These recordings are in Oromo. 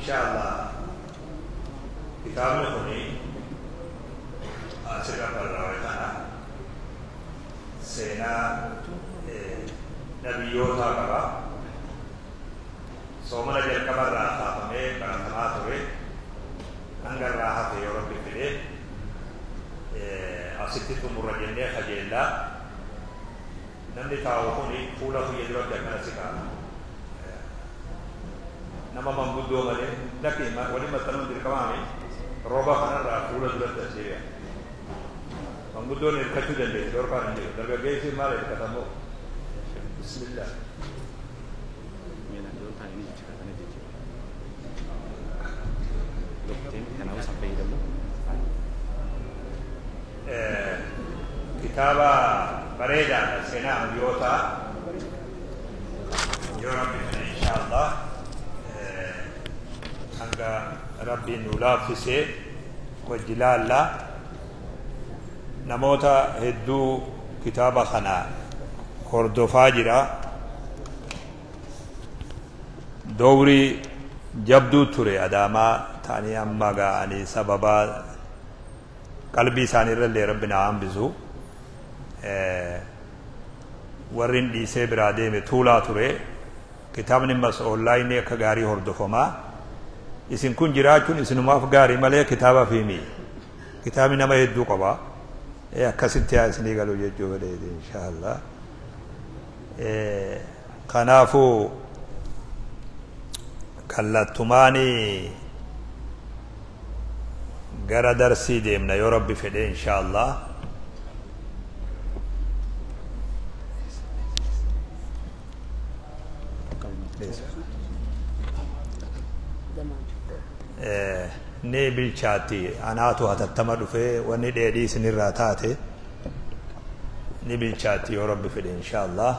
Insha Allah kitaabni kuni asirra barraa'e kana seenaa nabiyyootaa qaba. Soomana jalqabarraa kaafamee baratamaa ture. Hanga irraa hafe yoo Rabbi fedhe asitti xumurra jennee kajeellaa. Namni taa'u kuni fuula kiyya duratti akkana si ka'a. Nama manguddoo malee lakki waliin maxxanuun dirqamaami rooba kanarraa fuula duratti as deebi'a. Manguddoon hirkachuu dandeessi, dhorkaan hin jiru. Dargaggeessi maal hirkatamoo? Bismillah. Meelaan yoon taa'anii jechuudha kana jechuudha. Dokteen kanaaf isaan fayyadamu. Kitaaba bareedaadha, seenaa ambiyootaa, yoo Rabbi fedhe insha Allah hanga Rabbiin nu laaffisee wajji laalla. Namoota hedduu kitaaba kana hordofaa jira. Dowrii jabduu ture Adaamaa ta'anii amma ga'anii sababa qalbii isaanii irrallee Rabbi naa hambisu. Warri hin dhiisee biraa deeme tuulaa ture. Kitaabni ammas onlaayinii akka gaarii hordofamaa. Isin kun jiraachuun isinumaaf gaarii malee kitaaba fiimi. Kitaabni nama hedduu qaba. Akkasitti haa isinii galu jechuu fedheeti inshaallah. Kanaafuu kallattumaanii gara darsii deemna yoo Rabbi fedhe inshaallah. Ni bilchaatti, anaatu hatattama dhufee wanni dheedhii isinirraa taate ni bilchaatti yoo Rabbi fedhe inshaallah.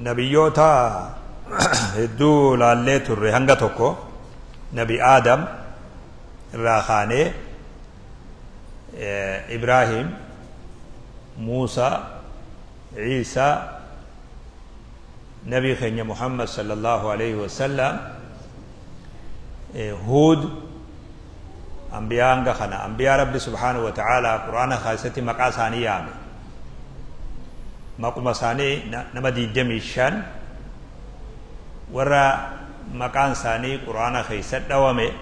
Nabiyyoota hedduu laallee turre, hanga tokko Nabi Aadam irraa kaanee Ibraahim, Muusaa, Iisaa, Nabii keenya Muhammad sallallahu alaihi wasallam, Huud, ambiyaa hanga kana, ambiyaa Rabbi subhaanahu wa ta'ala Qur'aana keessatti maqaa isaanii yaame. Maquma isaanii nama 25 warra maqaan isaanii Qur'aana keessa dhawame,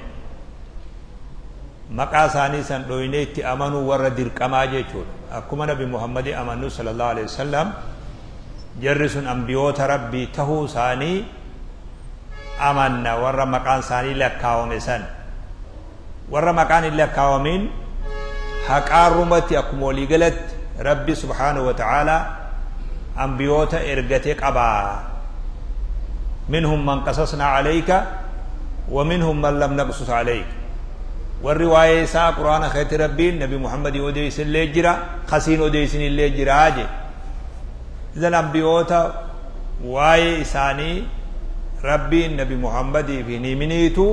maqaa isaanii san dhoynee itti amanuu warra dirqamaa jechuudha. Akkuma Nabi Muhammadi amannu sallallahu alaihi wasallam, jarri sun ambiyoota Rabbii tahuu isaanii amanna, warra maqaan isaanii lakkaawame san. Warra maqaan hin lakkaawamin haqaarrumatti akkuma waliigalatti Rabbi subhaanahu wa ta'ala ambiyoota ergate qabaa. Minhum man qasasnaa alayka wa minhum man lam naqsus alayka. Warri waa'ee isaa Qur'aana keessatti Rabbiin Nabi Muhammadii odeessillee jira, kasiin odeessinillee jira je. Idan ambiyoota waa'ee isaanii Rabbiin Nabi Muhammadii fi himiniitu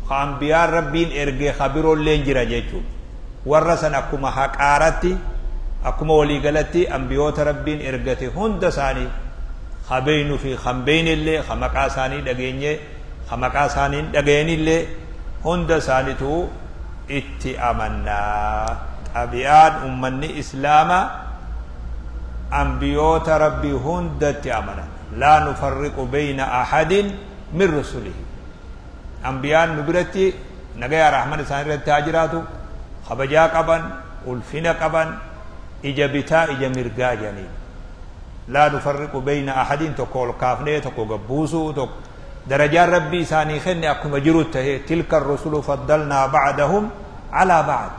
ka ambiyaan Rabbiin erge ka biroollee jira jechuudha. Warra san akkuma haqaaratti, akkuma waliigalatti ambiyoota Rabbiin ergate hunda isaanii ka beeynu fi kan beeynillee, ka maqaa isaanii dhageenye, ka maqaa isaanii hin dhageenillee, hunda isaaniitu itti amannaa. Xabi'aan ummanni Islaamaa ambiyoota Rabbii hundatti amanan. Laa nufarriqu bayna ahadin min rusulihi. Ambiyaan nu biratti nagayaa rahman isaan irratti haa jiraatu, kabajaa qaban, ulfina qaban, ija bitaa ija mirgaa jedhaniin. Laa nufarriqu bayna ahadin, tokko ol kaafnee tokko gabbuusuu, tokko darajaan Rabbii isaanii kenne akkuma jiru ta'e. Tilka rusulu faddalnaa ba'dahum alaa ba'd.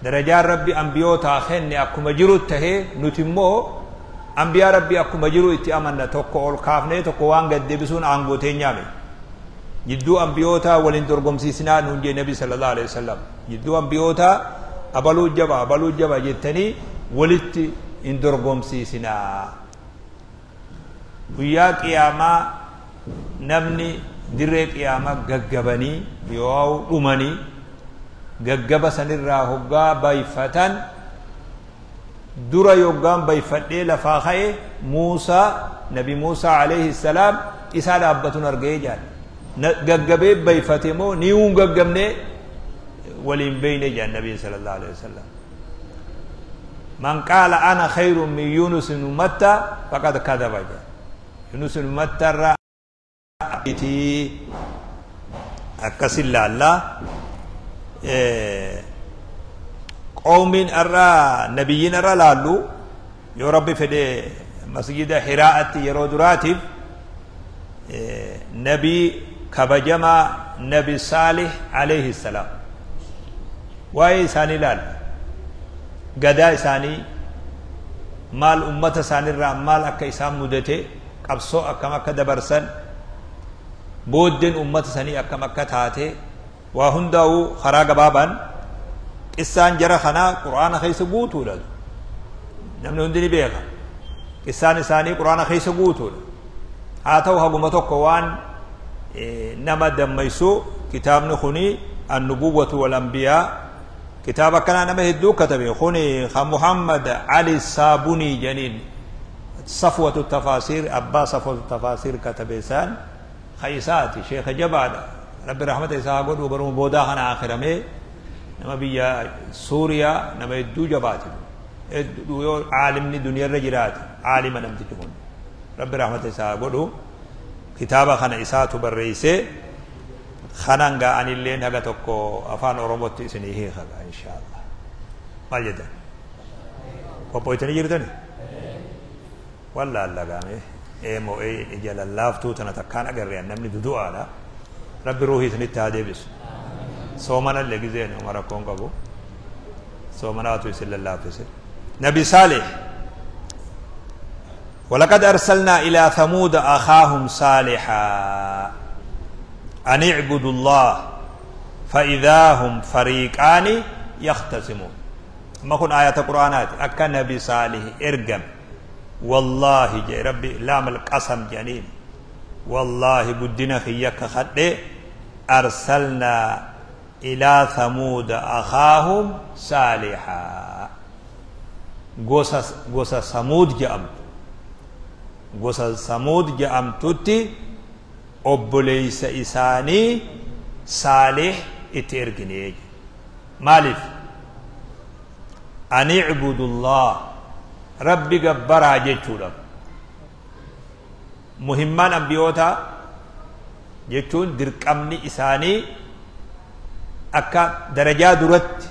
Darajaan Rabbi ambiyootaa kenne akkuma jiru ta'e, nuti immoo ambiyaa Rabbii akkuma jiru itti amanna. Tokko ol kaafnee tokko waan gad deebisuun aangoo teenyaame. Jidduu ambiyootaa waliin dorgomsiisinaa nuun jee Nabi sallallahu alaihi wasallam. Jidduu ambiyootaa Abaluu jaba, abaluu jaba jettanii walitti hin dorgomsiisinaa. Guyyaa qiyaamaa namni dirree qiyaamaa gaggabanii yoo dhumanii gaggaba sanirraa hoggaa bayfatan, dura yoggaan bayfadhee lafaa ka'e Muusaa, nabi Muusaa alayhi salaam isaa dhaabbatun argee jaan. Gaggabee bayfate moo niiwuun gaggabnee waliin beeyne jaan nabiin sallallahu alayhi wasallam. Man qaala ana khayrun min Yunus ibn Matta faqad kadhaba jaan. Yunus ibn Matta irraa iti akkasin laallaa. Qawmiin irraa nabiyyiin irra laallu yoo rabbi fedhe masjida Hiraa'atti yeroo duraatiif nabii kabajamaa nabi Saalih alayhi salaam waa'ee isaanii laalla. Gadaa isaanii maal, ummata isaaniirraa maal akka isaan mudate, qabsoo akkam akka dabarsan, booddeen ummata sanii akkam akka taate, waa hundaa'uu karaa gabaabaan qissaan jara kanaa qur'aana keessa guutuudha. Namni hundi ni beeka. Qissaan isaanii qur'aana keessa guutuudha. Haa ta'u haguma tokko waan nama dammaysu kitaabni kuni annubuwwatu wal anbiyaa kitaaba akkanaa nama hedduu katabe kuni ka Muhammad Ali Saabunii janiin safwatu tafaasiir, abbaa safwatu tafaasiir katabe isaan ka isaati, sheeka jabaadha. Rabbi rahmata isaa haa godhu, garuma boodaa kana akhiramee nama biyya Suuriyaa, nama hedduu jabaate, hedduu yoo caalimni duniyarra jiraate caalima namtichi kun. Rabbi rahmata isaa haa godhu. Kitaaba kana isaatu barreessee kanan gaa anilleen haga tokko afaan Oromootti isinii hiika gaa inshaallah. Maal jettan? Qophooytanii jirtani? Wallaalla gaame eemoo ija lallaaftuu tana takkaan agarre namni dudu'aadha. Rabbi ruuhii isinitti haa deebisu. Soomanallee gizeen uma rakkoon qabu. Soomanaatu isin lallaaffise. Nabi Saalih ولقد أرسلنا إلى ثمود أخاهم صالحا أن اعبدوا الله فإذا هم فريقان يختصمون. ما كن آية قرآنات أكا نبي صالح إرقم والله جاي ربي لام القسم جنين والله قدنا خيك خد أرسلنا إلى ثمود أخاهم صالحا. gosa Samuud jedhamtu, gosa Samuud jedhamtutti obboleeysa isaanii Saalih itti ergine. Maaliif? An icbudullah, rabbi gabbaraa jechuudha. Muhimmaan ambiyootaa jechuun dirqamni isaanii akka darajaa duratti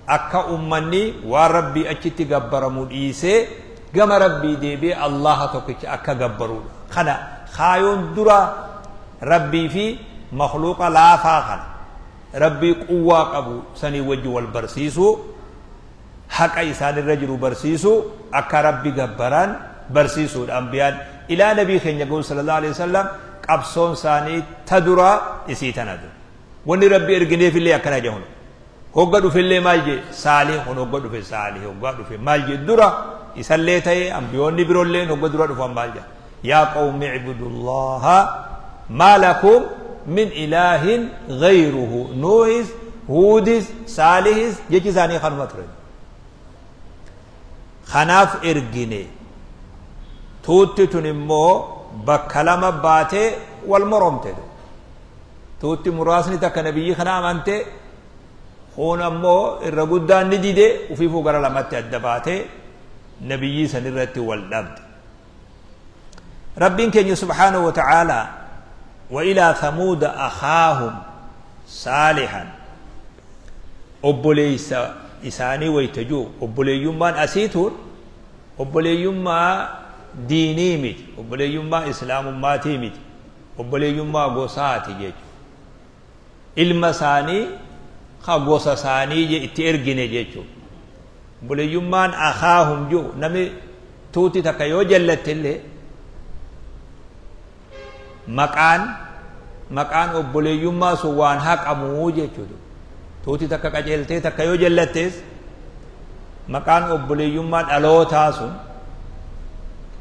akka ummanni waan rabbii achitti gabbaramu dhiisee gama rabbii deebi'ee Allaha tokkicha akka gabbaruudha. Kana kaayoon dura rabbii fi makhluuqa laafaa kana rabbii quwwaa qabu sanii wajji wal barsiisuu, haqa isaanirra jiru barsiisuu, akka rabbi gabbaran barsiisuudha. Ambiyaan ilaa nabii keenya ga'u sallallahu alaihi wasallam qabsoon isaanii ta duraa isii tana dura. Wanni rabbi ergineef illee akkana jedhu. Hogga dhufellee maal jee? Saalih kun hogga dhufe, Saalih hogga dhufe maal jee? Dura isallee ta'e ambiyoonni biroolleen hogga dura dhufan maal jee? Yaa qawmi ibudullaha maa lakum min ilaahin ghayruhu. Nuuhis, Huudis, Saalihis jechi isaanii kanuma ture. Kanaaf ergine. Tuutti tun immoo bakka lama baatee wal moromte. Tuutti muraasni takka nabiyyi kana amante, kun ammoo irra guddaan ni dide, ufiifuu gara lamatti adda baatee nabiyyii san irratti wal dhabde. Rabbiin keenya subhaanahu wa ta'aalaa wa ilaa thamuuda akhaahum saalihan obboleeysa isaanii wayta jiru obboleeyyummaan asiituun obboleeyyummaa diinii miti, obboleeyyummaa islaamummaatii miti, obboleeyyummaa gosaati jechuudha. Ilma isaanii ka gosa isaanii itti ergine jechuudha. Obboleeyyummaan akhaahum jiru namni tuuti takka yoo jallatte illee maqaan obboleeyyummaa sun waan haqamuu jechuudha. Tuuti takka qajeeltee takka yoo jallattees maqaan obboleeyyummaa dhalootaa sun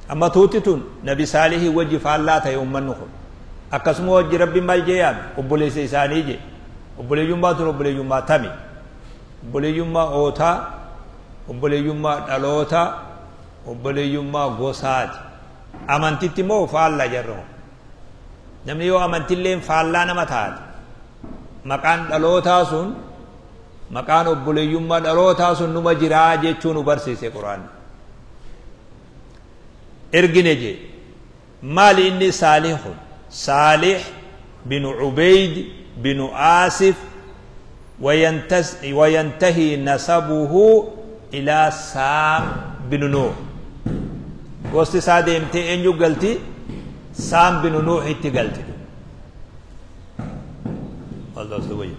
amma tuuti tun Nabi Saalihii wajji faallaa ta'e. Ummanni kun akkasuma wajji Rabbiin maal jee yaame? Obboleessa isaanii jee. Obboleeyyummaa tun obboleeyyummaa tami? Obboleeyyummaa ootaa, obboleeyyummaa dhalootaa, obboleeyyummaa gosaati. Amantitti immoo faallaa jarra. Namni yoo amantilleen faallaa nama taate, maqaan dhalootaa sun, maqaan obboleeyyummaa dhalootaa sun numa jiraa jechuu nu barsiise Quraanni. Ergine jee. Maali inni Saalih kun? Saalih binu Ubeyd binu Asif, وينتهي نسبه إلى سام بن نوح. Gosti isaa deemtee eenyu galti? Saam binu Nuux itti galti. Wallah wayya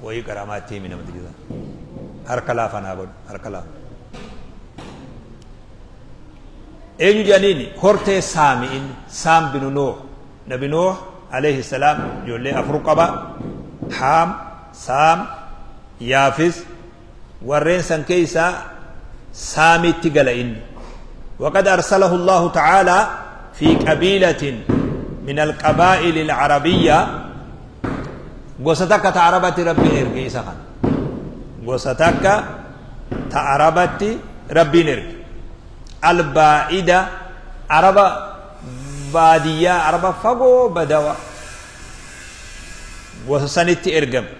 wayii qaramaatti himi namatti jira. Harka laafa naa godhu, harka laafa. Eenyu jedhaniini? Hortee Saami. Inni Saam binu Nuux. Nabi Nuux alayhi salaam ijoollee afur qaba: Haam, Saam, Yaafis. Warreen san keeysaa Saamitti gala inni. وقد أرسله الله تعالى في قبيلة من القبائل العربية. Gosa takka ta Arabatti Rabbiin erge isa kana. Gosa takka ta Arabatti Rabbiin erge, البائدة, Araba baadiyyaa, Araba fagoo, badawa. Gosa sanitti ergame.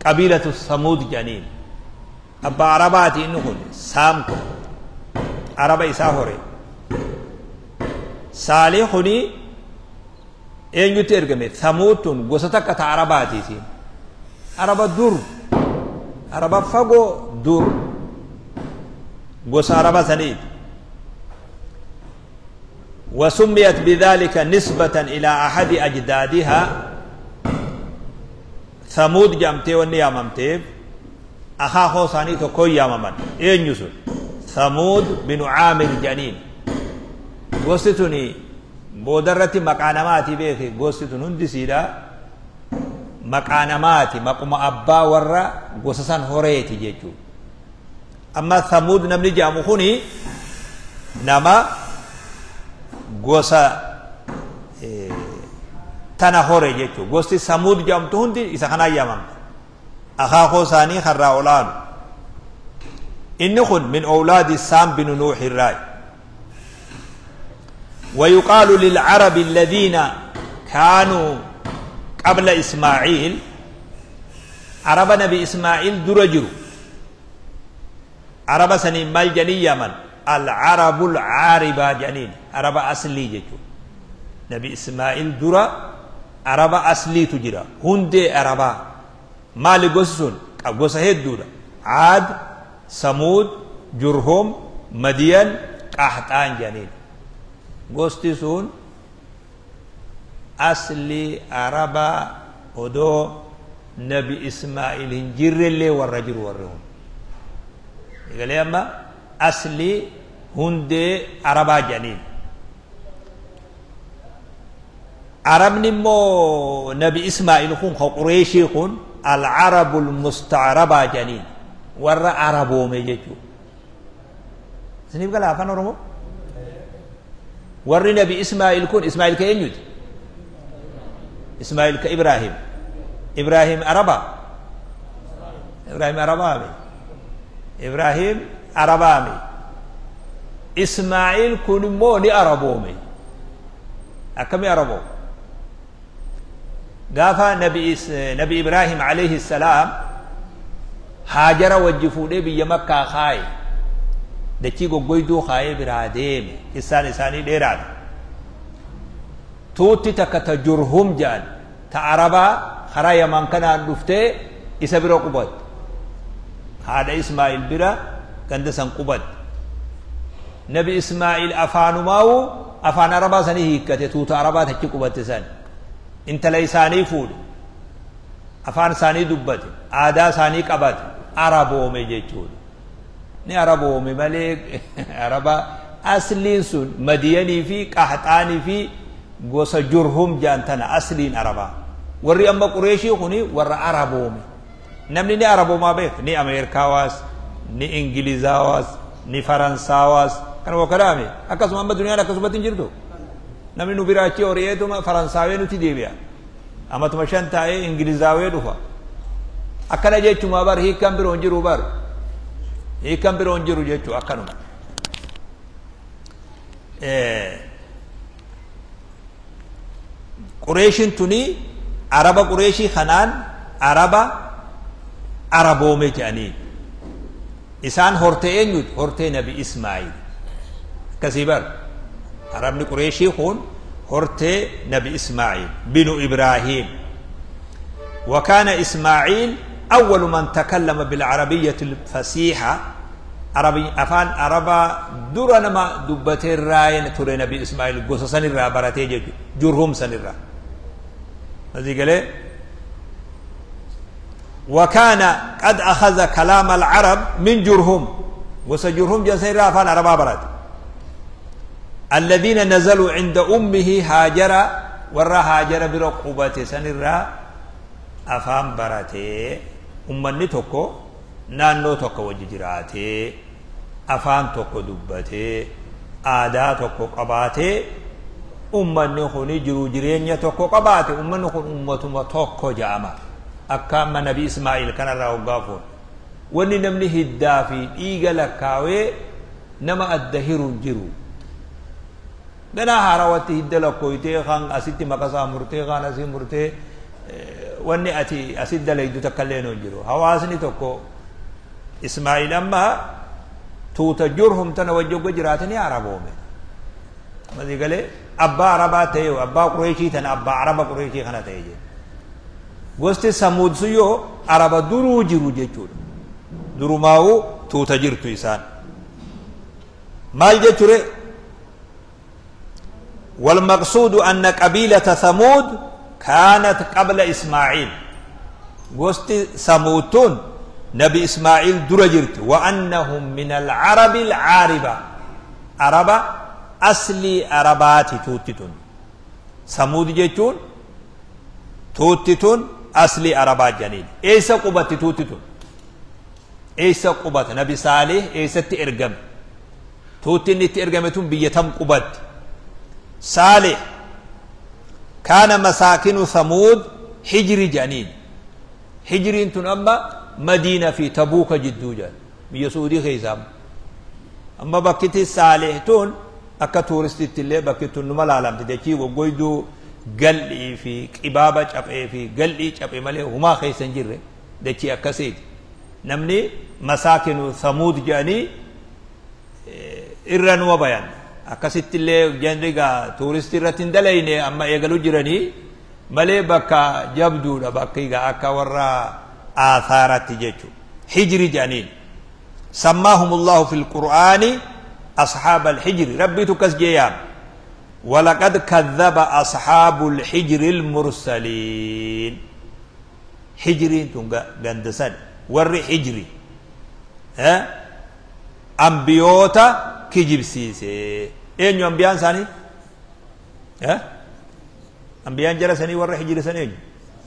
قبيلة ثمود jedhaniin. Abbaa Arabaati inni kun. Saam kun Araba isaa hore. Saalih kuni eenyutti ergame? Samuud tun gosa takka ta Arabaati isiin. Araba dur, Araba fagoo dur, gosa Araba saniiti. وسميت بذلك نسبة إلى أحد أجدادها. ثمود jamtee wanni yaamamteef akaakoo isaanii tokko yaamaman. Eenyu sun? Thamuud binu Caamir jedhaniin. Gosti tuni boodarratti maqaa namaati beeke. Gosti tun hundi siidha maqaa namaati, maquma abbaa warra gosa san horeeti jechuu. Amma Thamuud namni jedhamu kuni nama gosa tana hore jechuu. Gosti Samuud jedhamtu hundi isa kanaan yaamamte, akaakoo isaanii karraa olaanu. Inni kun من أولاد سام بن نوح الراي. ويقال للعرب الذين كانوا قبل إسماعيل, عرب نبي إسماعيل dura jiru, عرب saniin maal jedhanii yaaman? العرب العاربة jedhaniin. Araba aslii jechuudha. Nabi Ismaa'il dura Araba asliitu jira. Hundee Arabaa maali gosi sun? Gosa hedduudha: Caad, Samuud, Jurhum, Madiyan, Qaxxaan jedhaniin. Gosti sun aslii Arabaa odoo Nabi Ismaa'il hin jirrellee warra jiru warri hun. Egalee amma aslii hundee Arabaa jedhaniin. Arabni immoo Nabi Ismaa'il kun ka Qureeshii kun العرب المستعربة jedhaniin, warra Araboome jechuudha. Isiniif gala afaan Oromoo? Warri Nabi Ismaa'il kun, Ismaa'il ka eenyuti? Ismaa'il ka Ibraahim. Ibraahim Araba? Ibraahim Arabaame. Ibraahim Arabaame. Ismaa'il kun immoo ni Araboome. Akkami Araboome? Gaafa Nabi Ibraahim alayhi salaam Haajara wajji fuudhee biyya Makkaa kaaye, dachii goggoyduu kaayee biraa deeme. Isaan isaanii dheeraadha. Tuutti takka ta Jurhum jedhan ta Arabaa karaa Yaman kanaan dhuftee isa bira qubatte. Haadha Ismaa'il bira ganda san qubatte. Nabi Ismaa'il afaanumaa'u afaan Arabaa sanii hiikkate. Tuuta Arabaa tachi qubatte san intala isaanii fuudhe, afaan isaanii dubbate, aadaa isaanii qabate, Araboome jechuudha. Ni Araboome malee Araba asliin sun Madiyanii fi Qaxxaanii fi gosa Jurhum jedhan tana asliin Arabaa. Warri amma Qureeshii kuni warra Araboome. Namni ni Araboomaa beeka, ni Ameerikaawaas, ni Ingilizaawaas, ni Faransaawaas, kanuma kanaame. Akkasuma amma duniyaan akkasumatti hin jirtu. Namni nu biraa achii hori'eetuma Faransaawee nuti deebi'a. Amatuma 5 taa'ee Ingilizaawee dhufa. Akkana jechumaa bar hiikkaan biroo hin jiru bar. Hiikkaan biroo hin jiru jechuu akkanuma. Qureeshiin tuni Araba Qureeshii kanaan Araba Araboome jedhanii. Isaan hortee eenyuti? Hortee Nabi Ismaa'il. Akkasii bar. Arabni Qureeshii kun hortee Nabi Ismaa'il binu Ibraahiim. وكان إسماعيل أول من تكلم بالعربية الفصيحة. عربي أفان عربا درنا ما دبتي الراين ترى نبي إسماعيل قصصا الرا براتي جرهم سن الرا. هذه قال وكان قد أخذ كلام العرب من جرهم وسجرهم جنسين الرا أفان عربا برات الذين نزلوا عند أمه هاجر ورا هاجر برقوبة سن الرا أفان براتي أمني توكو naannoo tokko wajji jiraatee afaan tokko dubbatee aadaa tokko qabaatee ummanni kun jiruu jireenya tokko qabaate ummanni kun ummatuma tokko ja'ama. Akka amma Nabi Ismaa'il kanarraa hoggaa fuun wanni namni hiddaa fi dhiiga lakkaawee nama adda hiru hin jiru. Ganaa haarawatti hidda lakkooytee kan asitti maqasaa murtee kan asii murtee wanni ati asitti dalaydu takka illee hin jiru. Hawaasni tokko Ismaa'il amma tuuta jurhum tana wajji hogga jiraatanii Araboome. Masii galee abbaa Arabaa ta'e abbaa Qureeshii tana abbaa Araba Qureeshii kana ta'e jedhe. Gosti Samuud sun yoo Araba duruu jiru jechuudha. Durumaa'uu tuuta jirtu isaan. Maal jechure? والمقصود أن قبيلة ثمود كانت قبل إسماعيل. gosti Samuud tun نبي إسماعيل درجرت وأنهم من العرب العاربة. عربة أصلي عربات توتتون. ثمود جيتون توتتون أصلي عربات جنين. إيسا قبت توتتون. إيسا قبت نبي صالح إيسا تئرقم. توتن تئرقمتون بيتم قبت. صالح كان مساكن ثمود حجر جنين. حجر تنمى مدينة في تبوك جدوجا بيا سعودي خيزام. أما بكتي صالحتون أكا تورستي تلي بكتون نمال عالم تدكي وقويدو قلي في كبابة شابي في قلي شابي مالي هما خيسن جري دكي أكاسيد نمني مساكن ثمود جاني إرن وبيان أكاسيد تلي جنريغا تورستي رتين دليني أما يقلو جراني مالي بكا جبدو لبكيغا أكا ورا آثارات جيتشو حجر جانين. سماهم الله في القرآن أصحاب الحجر. ربي تكسجيام ولقد كذب أصحاب الحجر المرسلين. حجرين تنغندسان ور حجري ها أنبيوتا كجيب سيسي إنيو أنبيان ساني ها أنبيان جرى ساني ور حجر ساني إنيو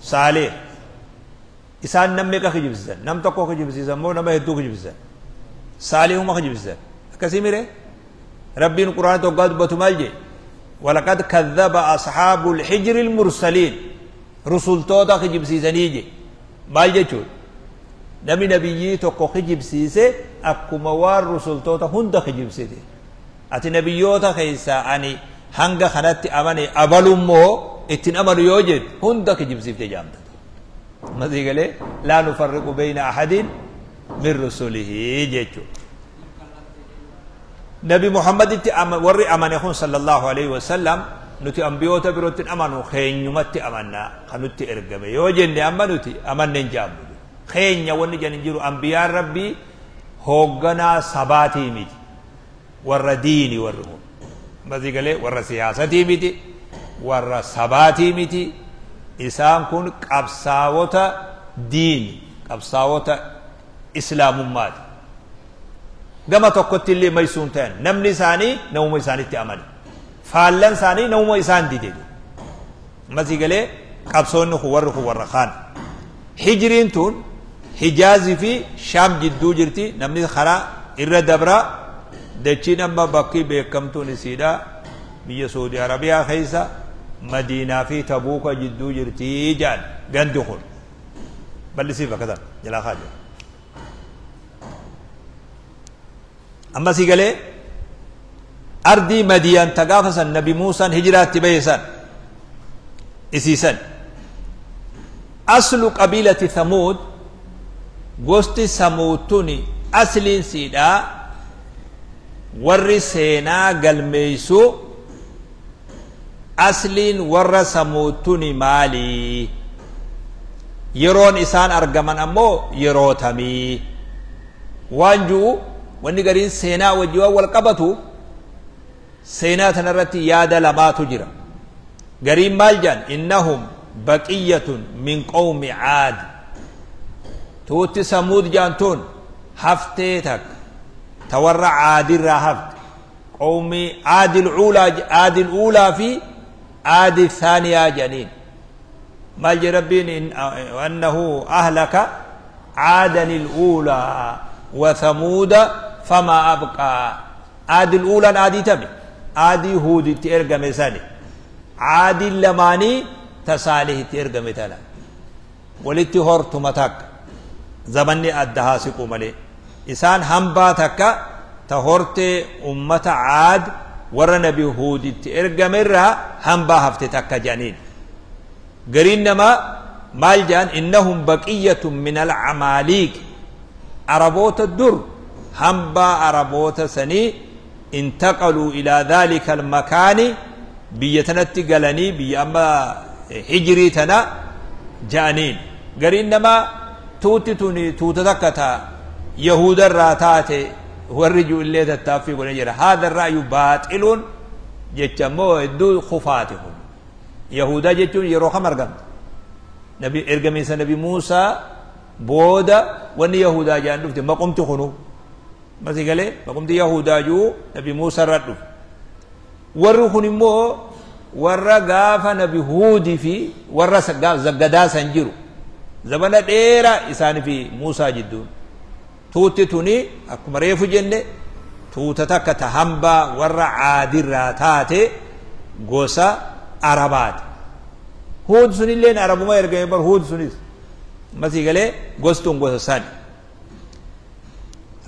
صالح isaan nam meeqa kijibsiisan? Nam tokko kijibsiisan moo nama hedduu kijibsiisan? Saalihuma kijibsiisan. Akkasii mire? Rabbiin Quraana tokko dubbatu maal jedhe? Walaqad kadhaba ashaabul hijri almursaliin. Rusultoota kijibsiisanii jedhe. Maal jechuudha? Namni nabiyyii tokko kijibsiise akkuma waan rusultoota hunda kijibsite. Ati nabiyyoota keessaa ani hanga kanatti amane abalummoo ittiin amanu yoo jedhu hunda kijibsiifte jaamta. مزيغلي لا نفرق بين أحد من رسله جيتشو. نبي محمد وري أمان يخون صلى الله عليه وسلم نتي أنبيوتا بروتين أمانو خين يمتي أمانا خنوتي إرقمي يوجن أمانوتي أمان ننجام خين يواني جنجيرو أنبياء ربي هوغنا سباتي ميتي ور ديني ورهم مزيغلي ور سياستي ميتي ور سباتي ميتي إسان كون قبساوتا دين قبساوتا إسلام مات gama tokkotti illee maysuun ta'an namni isaanii namuma isaanitti amane faallan isaanii namuma isaan dide masii galee qabsoonni kun warri kun warra kaan hijriin tun Hijaazii fi Shaam jidduu jirti. Namni karaa irra dabra. Dachiin amma bakki beekamtuun isiidha, biyya Saudi Arabiyaa keessa Madiinaa fi Tabuuka jidduu jirti jedhan. Gandi kun bal'isiif bakka tan jalaa kaa jira. Amma si galee ardii Madiyaan ta gaafa san Nabi Muusaan hijiraatti bahe san isiisan. Aslu qabiilati Thamuud, gosti Samuud tuni asliin siidhaa, warri seenaa galmeeysu, asliin warra Samuud tuni maali, yeroon isaan argaman ammoo yeroo tamii waan ju'u, wanni gariin seenaa wajji waan wal qabatu, seenaa tanarratti yaada lamaatu jira. Gariin maal jedhan? Innahum baqiyyatun min qawmi Caad. Tuutti Samuud jedhan tun haftee takka ta warra Caadirraa hafte, qawmi Aadil uulaa, Aadil uulaa fi Aadi thaaniyaa jedhaniin. Maal jedhe Rabbiin? Annahu ahlaka caadan il uulaa wa thamuuda famaa abqaa. Aadil uulaan aadii tami? Aadii Huuditti ergame sani. Caadiin lamaanii ta Saalihitti ergame tana. Walitti hortuma takka, zamanni adda haa siqu malee. Isaan hambaa takka ta hortee ummata Caad warra Nabi Huuditti ergame irraa hambaa hafte takka jedhaniin. Gariin namaa maal jedhan? Innahum baqiyyatun min alcamaaliiq, Araboota dur, hambaa Araboota sanii, intaqaluu ilaa dhaalika almakaani, biyya tanatti galanii, biyya amma Hijirii tana ja'aniin. Gariin namaa tuutti tuni tuuta takka ta Yahuda irraa taate warri jiru illee tattaaffii godhee jira. Haadha ra'yu baaxiluun jecha immoo hedduu kufaati kun. Yahudaa jechuun yeroo kam argamte? Nabi ergamiinsa Nabi Muusaa booda wanni Yahudaa jedhan dhufte maqumti kunu. Masii galee maqumti Yahudaa jiru Nabi Muusaa irra dhufe. Warri kun immoo warra gaafa Nabi Huudii fi warra gadaa san jiru. Zabana dheeraa isaanii fi Muusaa jidduun. Tuutti tuni akkuma reefu jenne tuuta takka ta hambaa warra Caadirraa taate, gosa Arabaati. Huud sunilleen Arabuma ergame bar Huud sunis. Masii galee gostuun gosa sani.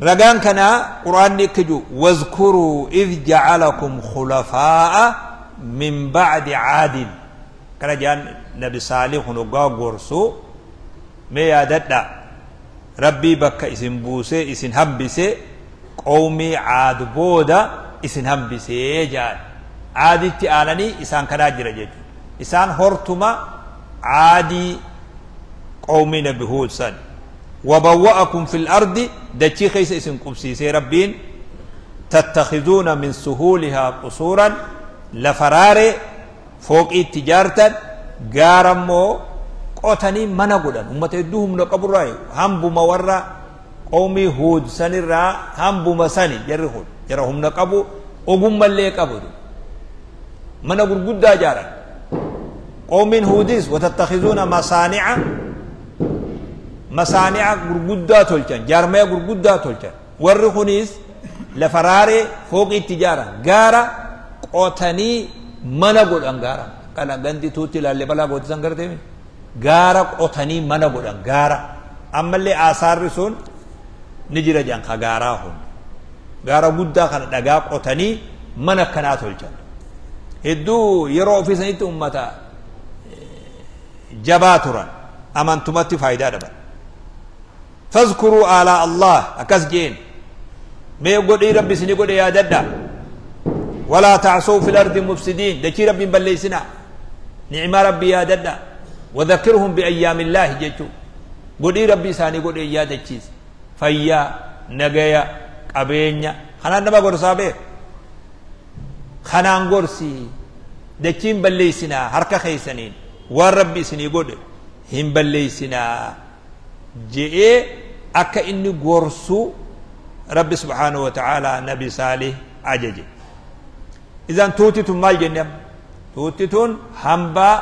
Ragaan kanaa Qur'aanni akka jiru: wazkuruu idh ja'alakum khulafaa'a min ba'di Caadin. Kana jedhan Nabi Saalih kun hoggaa gorsu, mee yaadadhaa Rabbii bakka isin buusee isin hambise, qawmii Caad booda isin hambisee jedhan. Caaditti aananii isaan kanaa jira jechuudha. Isaan hortuma Caadii, qawmii Nabi Huud san. Wabawwa'akum fil ardi, dachii keessa isin qubsiisee Rabbiin, tattakhizuuna min suhuulihaa qusuuran, lafa raaree fooqii itti ijaartan, gaara immoo qotanii mana godhan. Ummata hedduu humna qaburraa, hambuma warra qawmii Huud sanirraa hambuma sani jarri kun, jara humna qabu, ogummallee qabu, mana gurguddaa ijaaran. Qawmiin Huudis watattakhizuuna masaani'a, masaani'a gurguddaa tolchan, jaarmaya gurguddaa tolchan. Warri kunis lafa raaree fooqii itti ijaaran, gaara qotanii mana godhan. Gaara kana gandi tuutti ilaalle balaa gootisan gartee gaara qotanii mana godhan. Gaara ammallee aasaarri sun ni jira jedhan. Ka gaaraa kun gaara guddaa kana dhagaa qotanii mana akkanaa tolchan. Hedduu yeroo ofii sanitti ummata jabaa turan, amantumatti faayidaa dhaban. Fazkuruu aalaa Allah akkas jeen, mee godhii Rabbi isini godhe yaadadha. Walaa ta'suu fil ardi mufsidiin, dachii Rabbiin balleessinaa, ni'maa Rabbii yaadadha. Wadhakkirhum biayyaamillaahi jechuu, godhii Rabbi isaanii godhe yaadachiisa. Fayyaa, nagaya, qabeenya kanaan nama gorsaa beek, kanaan gorsi. Dachiin balleessinaa, harka keessaniin waan Rabbi isinii godhe hin balleessinaa je'ee akka inni gorsu Rabbi subhaanahu wa ta'aalaa Nabi Saalih ajaje. Idan tuuti tun maal jenne amma? Tuutti tun hambaa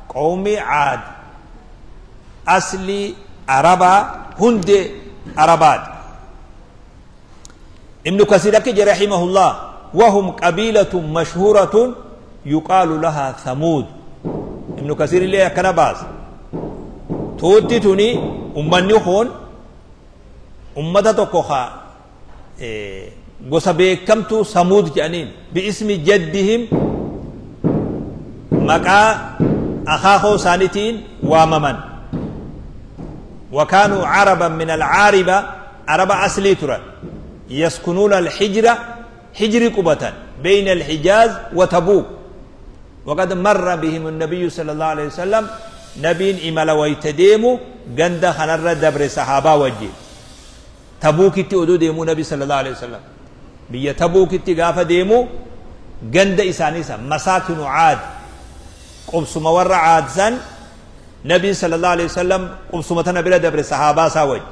qawmii Caad, aslii Arabaa. hundee Arabaati. Ibnu Kasiir akki jedhe rahimahullah: وهم قبيلة مشهورة يقال لها ثمود. Ibnu Kasiir illee akkana baasa. Tuutti tuni, ummanni kun ummata tokko ka gosa beekamtuu Samuud jedhaniin, باسم جدهم, maqaa akaakoo isaaniitiin waamaman. وكانوا عربا من العاربة, عرب أصلي ترى, يسكنون الحجر, حجر قبة بين الحجاز وتبوك. وقد مر بهم النبي صلى الله عليه وسلم, نبين إمala wayta deemu ganda kanarra dabre sahaabaa wajjin. Tabuukitti oduu deemuu, Nabi صلى الله عليه وسلم biyya Tabuukitti gaafa deemu ganda isaanii san, مساكن عاد, qubsuma warra Caad san, Nabiin صلى الله عليه وسلم qubsuma tana bira dabre sahaabaa isaa wajji.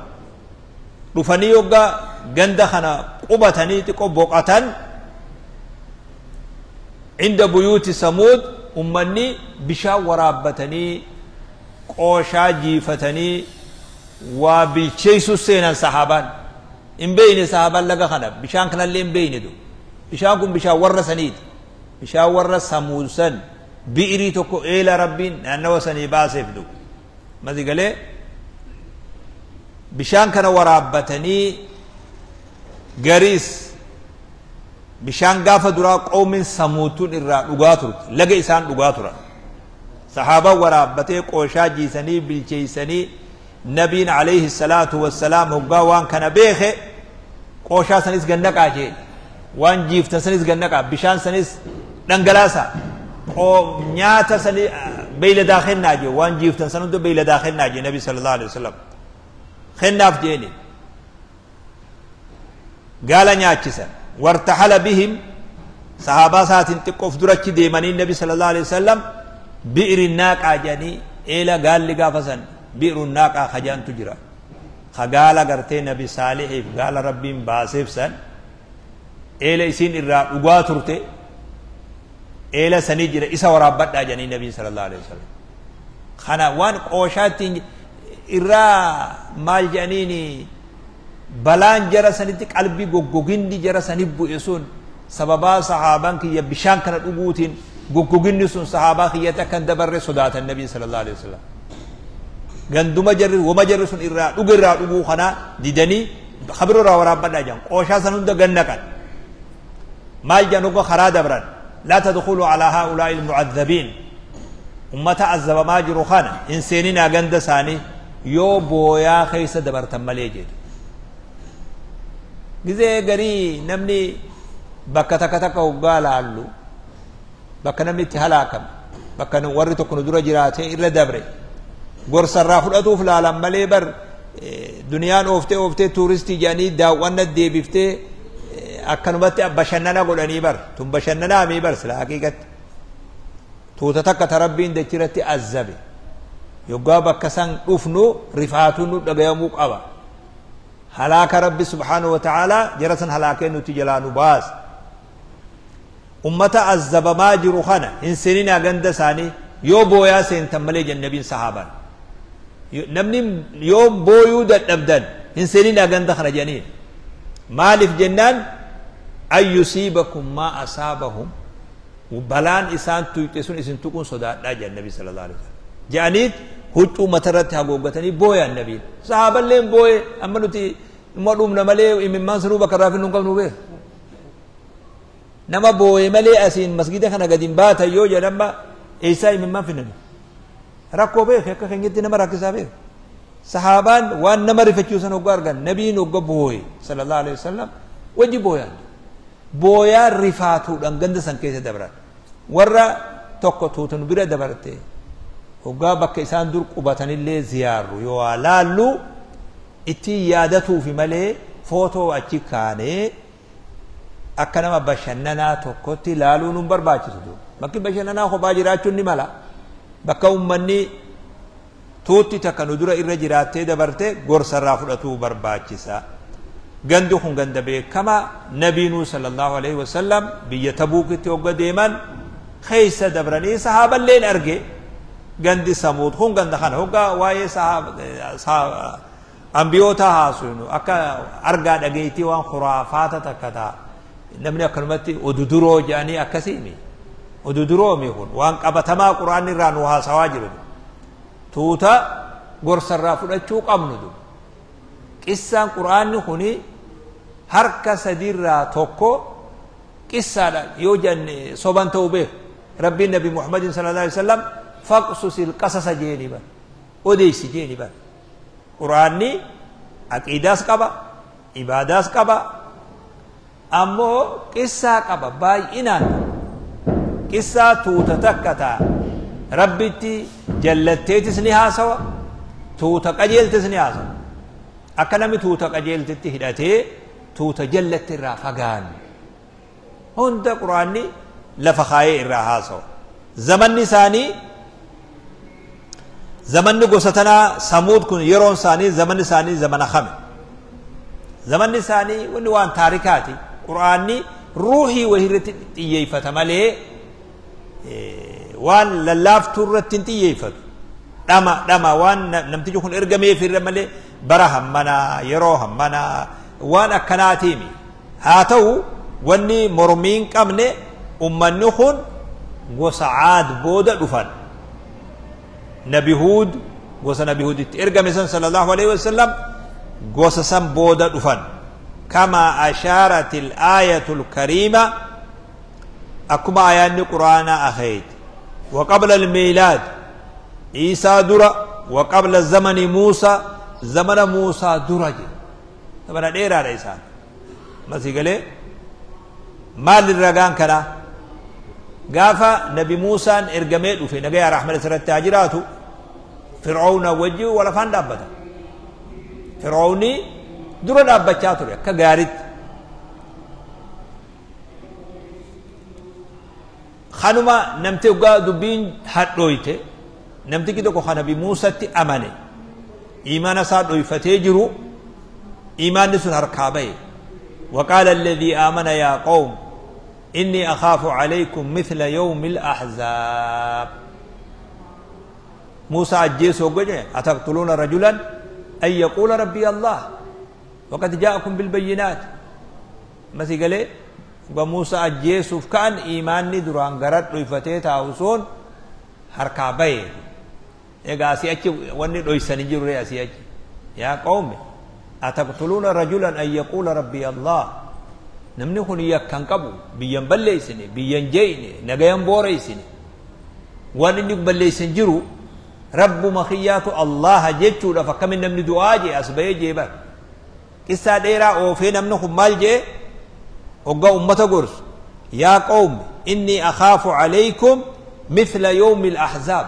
Dhufanii yogga ganda kana qubatanii xiqqoo boqatan, عند بيوت ثمود, ummanni bishaan waraabbatanii, qooshaa jiifatanii, waa bilcheessu seenan. Sahaabaan hin beeyne, sahaabaan laga kana, bishaan kanallee hin beeyne. Du bishaan kun bishaan warra saniiti, bishaan warra Samuud san, bi'irii tokko eela Rabbiin naannawa sanii baaseef. Du masi galee bishaan kana waraabbatanii, gariis bishaan gaafa duraa qoomin Samuutuun irraa dhugaa turte, laga isaan dhugaa turan. Sahaabaan waraabbatee, qooshaa jiisanii, bilcheeysanii. Nabiin عليه الصلاة والسلام hoggaa waan kana beeke, qooshaa sanis gannaqaa jee, waan jiiftan sanis gannaqaa, bishaan sanis dhangalaasa, nyaata sani beeyladaa kennaa jee, waan jiiftan san hunda beeyladaa kennaa jee. Nabi صلى الله عليه وسلم kennaaf jeeni, gaala nyaachisan. وارتحل بهم, sahaabaa isaatiin xiqqoof durachi deemanii, Nabi صلى الله عليه وسلم بئر الناقة jedhanii, eela gaalli gaafa san بئر الناقة kajaantu jira, ka gaala gartee Nabi Saalihiif gaala Rabbiin baaseef san, eela isiin irraa dhugaa turte, eela sanii jira, isa waraabbadhaa jedhanii Nabiin صلى الله عليه وسلم. Kana waan qooshaattiin irraa maal jedhaniini, balaan jara sanitti qalbii goggoginni jara sani bu'e sun, sababaa sahaabaan kiyya bishaan kana dhuguutiin goggoginni sun sahaabaa kiyyatti akkan dabarre sodaatan. Nabiin صلى الله عليه وسلم ganduma jarri wama jarri sun irraa dhuge irraa dhuguu kana didanii, kabiroo irraa waraabbadhaa jedhan. Qooshaa san hunda gannaqan. Maal jedhan hogga karaa dabran? لا تدخلوا على هؤلاء المعذبين, ummata azabamaa jiru kana hin seeninaa ganda isaanii, yoo booyaa keessa dabartan malee jedhu. Gizee garii namni bakka takka takka hoggaa laallu, bakka namni itti halaakame, bakka warri tokko nu dura jiraatee irra dabre, gorsarraa fudhatuuf laalan malee, bar duniyaan ooftee ooftee tuuristii jedhanii daawwanna deebiftee akkanumatti bashannana godhanii. Bar tun bashannanaa mii bar sila haqiiqatti tuuta takka ta Rabbiin dachirratti azzabe, yoggaa bakka san dhufnu rifaatuun nu dhagayamuu qaba. Halaaka Rabbi سبحانه وتعالى jara san halaakee nuti jalaa nu baas. Ummata azzabamaa jiru kana hin seeninaa ganda isaanii, yoo booyaa seentan malee jen Nabiin sahaabaan. Namni yoo booyuu dadhabdan hin seeninaa ganda kana jedhaniin. Maaliif jennaan, أن يصيبكم ما أصابهم, balaan isaan tuyxe sun isin tuquun sodaadhaa jedhan Nabi صلى الله عليه وسلم. Jedhaniit huccuu matarratti hagooggatanii booyan. Nabiin, sahaaballeen booye. Amma nuti numa dhumna malee imimmaan sanuu bakka irraa finnu hin qabnu beek. Nama booye malee asiin masgida kana gadi hin baatan yoo jedhan, eessaa imimmaan finnani? Rakkoo beek, akka keenyatti nama rakkisaa beek. Sahaabaan waan nama rifachiisan hoggaa argan, Nabiin hogga booye صلى الله عليه وسلم wajji booyan. Booyaa rifaatuudhaan ganda san keessa dabran. Warra tokko tuutun bira dabarte, hoggaa bakka isaan dur qubatanillee ziyaarru yoo laallu ittiin yaadatuufi malee, footoo achi kaanee akka nama bashannanaa tokkotti laaluu nun barbaachisu. Bakki bashannanaa kophaa jiraachuun ni mala. Bakka ummanni tuutti takka nu dura irra jiraattee dabarte gorsarraa fudhatuu barbaachisa. Gandi kun ganda beekamaa, Nabiinuu صلى الله عليه وسلم biyya Tabuukitti hogga deeman keessa dabranii sahaaballeen arge. Gandi Samuud kun ganda kana hogga waa'ee Ambiyoota haasofnu akka argaa dhageettii waan khuraafaata takka ta'a. Namni akkanumatti oduduroo jedhanii akkasiimi. Oduduroomi kun waan qabatamaa quraanni irraa nu haasawaa jiru. Tuuta gorsarraa fudhachuu qabnu du. Qissaan quraanni kuni harka sadiirraa tokko qissaadha yoo jenne soban ta'uu beeku. Rabbiin Nabi Muhammadin sallallahu alaihi wasallam faqsusil qasasa jeeni bar. Odeessi jeeni bar. Quraanni aqiidaas qaba, ibaadaas qaba, ammoo qissaa qaba baay'inaan. Qissaa tuuta takka ta'a. Rabbitti jallatteetis ni haasawa, tuuta qajeeltis ni haasawa. Akka namni tuuta qajeeltitti hidhatee tuuta jallatti irraa fagaannu. Hunda quraanni lafa kaayee irraa haasawa. Zamanni isaanii zamanni gosa tanaa Samuud kun yeroon isaanii zamanni isaanii zamana kame. Zamanni isaanii wanni waan taarikaati. Quraanni ruuhii wahii irratti xiyyeeffata malee waan lallaaftuu irratti hin xiyyeeffatu. Dhama dhama waan namtichi kun ergameef irra malee bara hammanaa yeroo hammanaa waan akkanaatiimi. Haa ta'u wanni mormii hin qabne ummanni kun gosa Caad booda dhufan. Nabi Huud gosa Nabi Huuditti ergame san sallallahu alaihi wasallam gosa san booda dhufan. Kama ashaaratil aayatul kariima akkuma aayaanni quraanaa akeeti. Wa qabla al-miilaad Iisaa dura wa qabla zamani Muusaa zamana Muusaa dura jedhe. Zamana dheeraadha isaan. Masii galee maal ragaan kanaa? Gaafa Nabi Muusaan ergamee dhufe nagayaa rahmata isarratti haa jiraatu Fir'aawna wajji wal afaan dhaabbata. Fir'aawni dura dhaabbachaa ture akka gaariitti. Kanuma namti dhugaa dubbiin hadhooyte namtichi tokko kan Nabi Muusatti amane imaana isaa dhoyfatee jiru imaanni sun harkaa bahe. وقال الذي آمن يا قوم إني أخاف عليكم مثل يوم الأحزاب. موسى أجيس وقجه أتقتلون رجلا أن يقول ربي الله وقد جاءكم بالبينات. مسي قال وموسى أجيس كان إيماني دران غرت ريفتي تاوسون حركة بي إيغا أسي وني رويساني جروري أسي يا قوم أتقتلون رجلا أن يقول ربي الله. Namni kun yakkan qabu biyyan balleessine biyyan jeeyne nagayan booreessine waan inni balleessin jiru rabbuma kiyyaatu Allaha jechuudhaaf akkamin namni du'aa jee as bahee jee bar. Qissaa dheeraa oofee namni kun maal jee hoggaa ummata gorsu yaa qawmi inni akhaafu alaykum mithla yawmi al-ahzaab.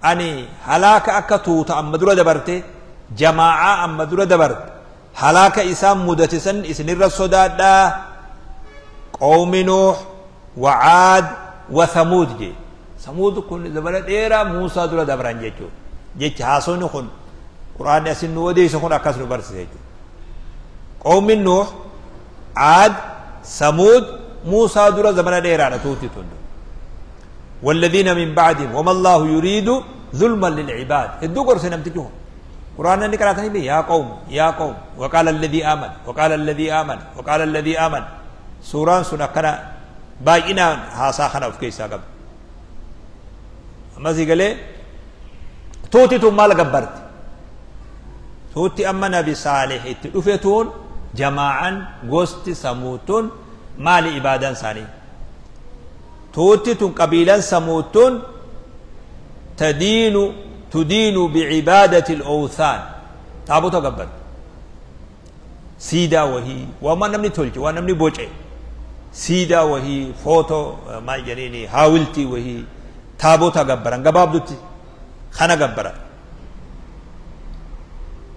Ani halaaka akka tuuta amma dura dabarte jamaa'aa amma dura dabarte halaaka isaan mudate san isinirra sodaadhaa qawmi Nuux wa Caad wa Thamuud jee. Samuud kun zamana dheeraa Muusaa dura dabran jechuudha. Jechi haasofni kun quraanni asin nu odeesse kun akkas nu barsiisa jechuudha. Qawmi Nuux, Caad, Samuud Muusaa dura zamana dheeraadha tuuti tun. والذين من بعدهم وما الله يريد ظلما للعباد. hedduu gorse namtichi kun. قرآن اللي قرأتني به يا قوم يا قوم وقال الذي آمن وقال الذي آمن وقال الذي آمن. سوران سنة كنا باينا هاسا خنا في كيسا قبل أما زي قال توتي تو مال قبرت توتي أما نبي صالح تلفتون جماعا غوست سموتون مال إبادان ساني توتي تون قبيلا سموتون تدين بعبادة الأوثان. تابوتا قبل سيدا وهي وما نمني تولج وما نمني بوجه سيدا وهي فوتو ما جنيني هاولتي وهي تابوتا قبران قباب دوتي خنا قبران.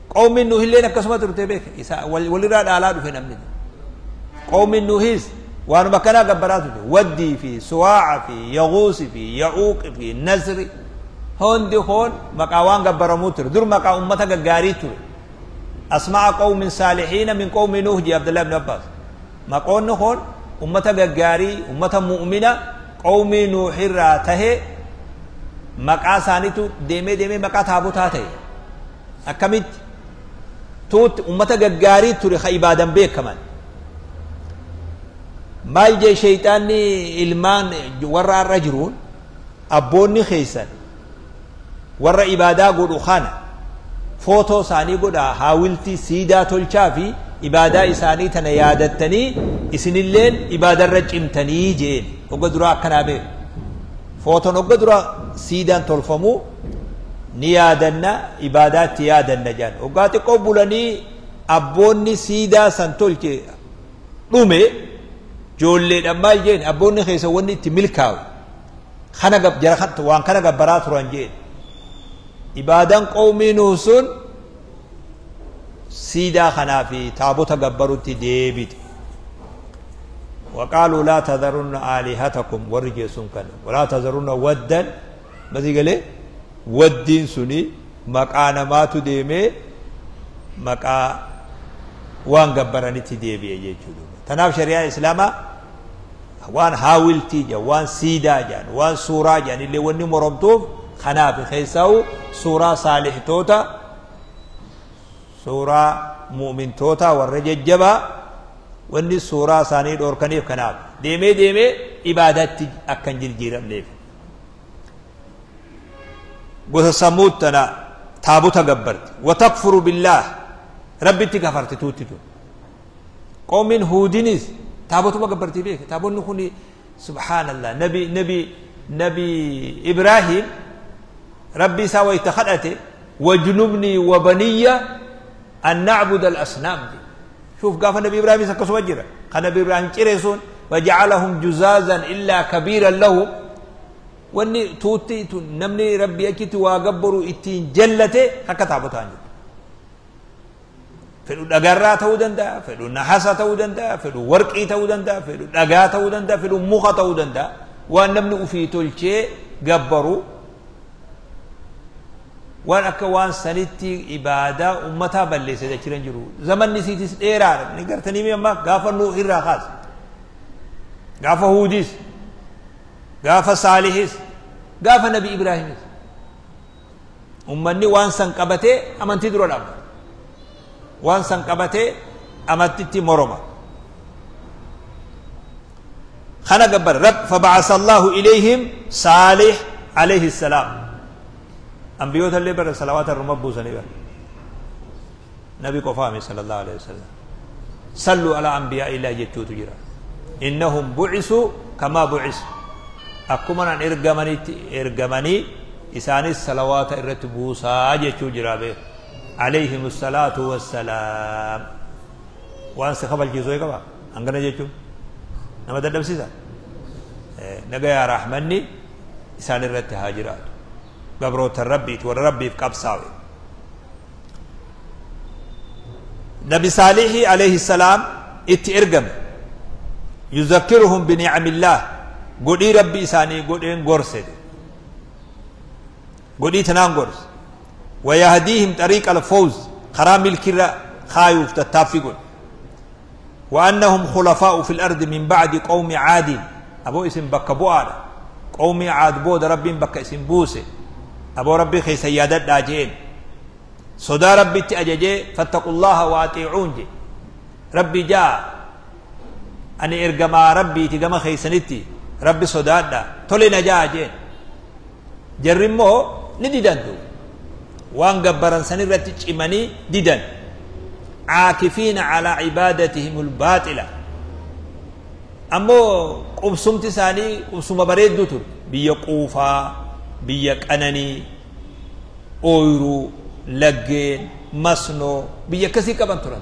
قوم نوح اللي نكسمة ترتبك ولراد آلاد في نمني قوم نوحيز وأنا مكانا قبرات ودي في سواع في يغوص في يعوق في نزر hundi kun maqaa waan gabbaramuu ture dur maqaa ummata gaggaarii ture. Asma'a qawmin saalihiina min qawmi Nuuh jee Abdullah ibn Abbas. Maqoonni kun ummata gaggaarii ummata mu'mina qawmii Nuuh irraa tahe maqaa isaaniitu deemee deemee maqaa taabotaa ta'e. Akkamitti Tuutti ummata gaggaarii ture ka ibaadan beekaman. Maal jee shayxaanni ilmaan warra har'a jiruun abboonni keessan warra ibaadaa godhu kana footoo isaanii godhaa haawiltii siidaa tolchaa fi ibaadaa isaanii tana yaadattanii isinilleen ibaadarra cimtanii jeen. Hogga duraa akkanaa beeku. Footoon hogga dura siidaan tolfamuu ni yaadanna ibaadaatti yaadanna jedhan. Hoggaa xiqqoo bulanii abboonni siidaa san tolche dhume joolleedhaan maal jeen abboonni keessa wanni itti milkaa'u kana jara waan kana gabbaraa turan jeen. Ibaadaan qawmii Nuuh sun siidaa kanaa fi taabota gabbarutti deebite. وقالوا لا تذرن آلهتكم ورجسون كان ولا تذرن ودا ماذا قال ودين سني مقانا ما تديمي مقا وان غبراني تديبي يجودو تناف شريعة الإسلام وان حاولتي جا وان سيدا جان وان سورة جان اللي وني مرمتوف خناف خيساو سورة صالح توتا سورة مؤمن توتا والرجل جبا wanni suuraa isaanii dhoorkaniif kanaaf deemee deemee ibaadaatti akkan jijjiiramneef. Gosa Samuud tana taabota gabbarti. Watakfuru billaah rabbitti kafarti tuutti tun. Qoomiin Huudinis taabotuma gabbartii beeke. Taabonni kun subhaanallah nabi nabi nabi Ibraahim rabbi isaa wayita kadhate wajnubnii wa baniyya an na'buda al-asnaam. شوف قاف النبي إبراهيم سكسوا وجره كان النبي إبراهيم جريسون وجعلهم جزازا إلا كبيرا لهم واني توتي نمني ربي أكيد وقبروا إتين جلته هكذا بتانج فلو دقرة تودن دا فلو نحاسة تودن دا فلو ورقي تودن دا فلو دقا تودن دا فلو مخ تودن دا وان في تلشي قبروا وان akka waan sanitti ibaadaa ummataa balleesse jechuun jiru zamanni isiitis dheeraadha ni gartanii amma gaafa Nuuh irraa kaas gaafa Huudis gaafa Saalihis gaafa Nabi Ibraahimis ummanni waan san qabatee amantii dura dhaabbata waan san qabatee amantitti moroma kana gabbar rab faba'asa Allahu ilayhim Saalih alayhi salaam. أنبيوت اللي بر صلوات الرمب بوسني نبي قفامي صلى الله عليه وسلم صلوا على أنبياء الله جتو تجرا إنهم بعثوا كما بعث أكمن أن إرجمني إرجمني إساني الصلوات الرتبوسا جتو جرا به عليهم الصلاة والسلام وأن سخب الجزوي كما أنغنا جتو نما تدب سيسا نجا يا رحمني إساني الرتهاجرات قبروت الربي والربي في قبصاوي نبي صالح عليه السلام اترجم يذكرهم بنعم الله قولي ربي ساني قولي غرسد قولي تنان غرس ويهديهم طريق الفوز خرام الكرة خايف تتافقون وأنهم خلفاء في الأرض من بعد قوم عاد أبو اسم بكبو قوم عاد بود ربي بك اسم بوسه أبو ربي خي سيادة داجين صدا ربي تأججي فاتقوا الله وأطيعون جي ربي جاء أني إرجما ربي تجمع خي سنتي ربي صدا دا تولي نجا جين جرمو نديدن دو وان جبران سني رتج إيماني ديدن عاكفين على عبادتهم الباطلة أمو قبسم تساني قبسم بريد دوتر بيقوفا biyya qananii ooyiruu laggeen masnoo biyya akkasii qaban turan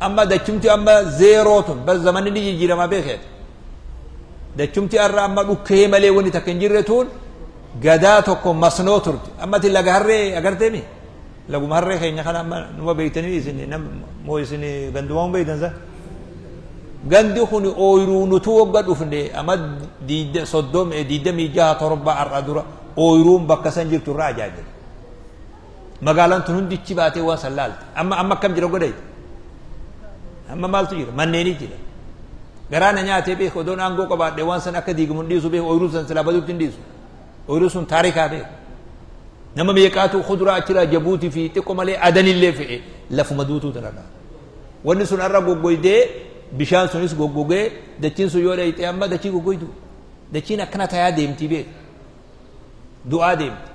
amma dachumti amma zeeroo tun bas zamanni ni jijjiiramaa beekeet dachumti har'a amma dhukkee malee wanni takka hin jirre tun gadaa tokko masnoo turte amma ati laga harree agarteemi laguma harree keenya kana amma numa beektanii isin moo isin gandumaa beektan sa gandi kun ooyiruu nutu wagga dhufne amma 36 har'a dura ooyiruun bakka san jirtu irraa ajaa'ibde magaalaan tun hundichi baatee waan san laalte amma amma akkam jira godhayte amma maaltu jira manneeni jira garaana nyaatee beek odoon aangoo qabaadhe waan san akka diigamu hin dhiisu beek ooyiruu san silaa baduutti hin dhiisu ooyiruu sun taarikaa beek Nama meeqaatu kuduraa achirraa Jabuutii fi xiqqoo malee Adanillee fe'e lafuma duutuu tanarraa. Wanni sun har'a goggoydee, bishaan sunis goggogee, dachiin sun yoo dhayxe amma dachii goggoydu. Dachiin akkana tayaa deemtii beek. Du'aa deemti.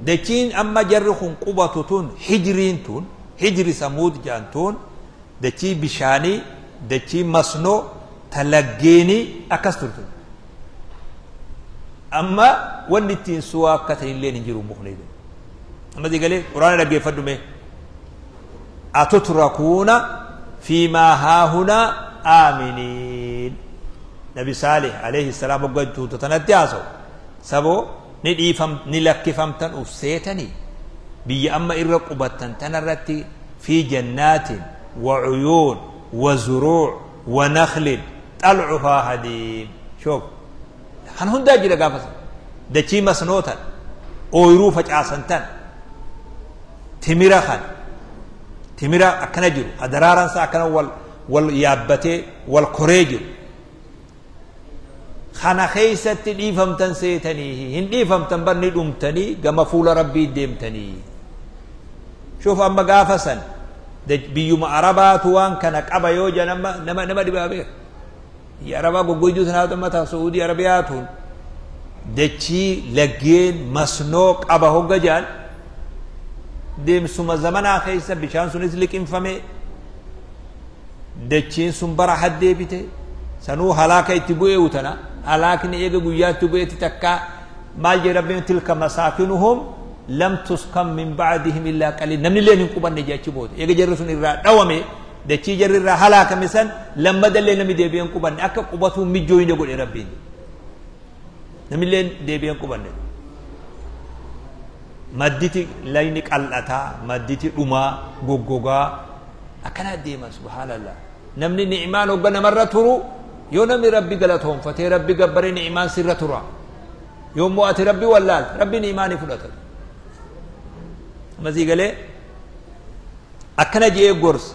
Dachiin amma jarri kun qubatu tun, Hijriin tun, Hijri Samuud jedhan tun, dachii bishaanii, dachii masnoo, ta laggeenii akkas turte. Amma wanni ittiin suwaa akka ta'illee hin jiru mukni. Amma sii galee? Quraana dhaggeeffadhu mee. Atutrakuuna fiimaa haahunaa aaminiin. Nabi Saalih alayhi salaam hogga tuuta tanatti haasa'u. Saboo ni dhiifam ni lakkifamtan uf seetanii biyya amma irra qubattan tanarratti fi jannaatin wa uyuun wa zuruu' wa nakhlin xal'uhaa hadiim. Shoof. Kan hundaa jira gaafa san. Dachii masnoo tan, ooyruu facaasan tan, timira kan, timira akkana jiru, ka daraaraan isaa akkana wal wal yaabbatee wal koree jiru. Kana keessatti dhiifamtan seetanii, hin dhiifamtan bar ni dhumtanii gama fuula Rabbii deemtanii. Shuuf, amma gaafa san biyyuma Arabaatu waan kana qaba yoo jedhan amma nama nama dhibaa beeka. Biyya Arabaa goggoyduu tanaatu amma ta Su'uudii Arabiyaa tun dachii laggeen masnoo qaba hogga jedhan, deemsuma zamanaa keessa bishaan sunis liqimfame, dachiin sun bara haddeebite, sanuu halaaka itti bu'eewu tana halaakni eega guyyaatti bu'eetti takka maal jedhe Rabbiin? Tilka masaakinuhum lam tuskan min ba'dihim illaa qaliil. Namni illee hin qubanne jee achi booda, eega jarri sun irraa dhawame, dachii jarri irraa halaakame san lammadallee namni deebi'ee hin qubanne. Akka qubatuu mijjooyne godhe Rabbiin, namni illee deebi'ee hin qubanne. Madditi layni qal'ataa, madditi dhumaa goggogaa akkana deema. Subhaanallah, namni ni'imaan hogga namarra turu, yoo namni Rabbi galatoonfatee Rabbi gabbaree, ni'imaan sirra tura. Yoommoo ati Rabbi wallaalte, Rabbi ni'imaa ni fudhata. Masii galee? Akkana je'ee gorsa.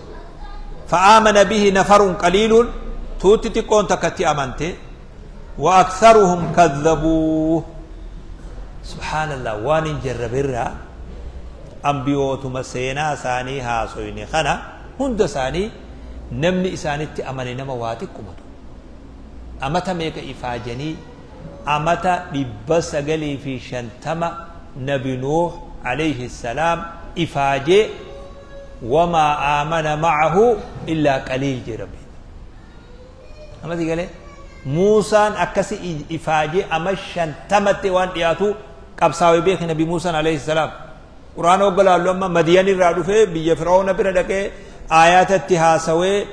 Fa'aamana bihi nafarun qaliilun, tuutti xiqqoon takkatti amante, wa aktharuhum kadhabuuh. Subhaanallah, waan hin jarrabirraa ambiyootuma seenaa isaanii haasoyne kana hunda isaanii namni isaanitti amane nama waa xiqqumatu. Amata meeqa ifaajanii? Amata 950 Nabi Nuuh alayhi salaam ifaajee, wamaa aamana ma'ahu illaa qaliil jee Rabbiin. Amma si galee? Muusaan akkasi ifaajee ama 50tti waan dhiyaatu qabsaawee beeki Nabi Muusaan alayhi salaam. Quraana hogga laallu amma Madiyan irraa dhufee biyya Fir'aawna bira dhaqee aayaatatti haasawee,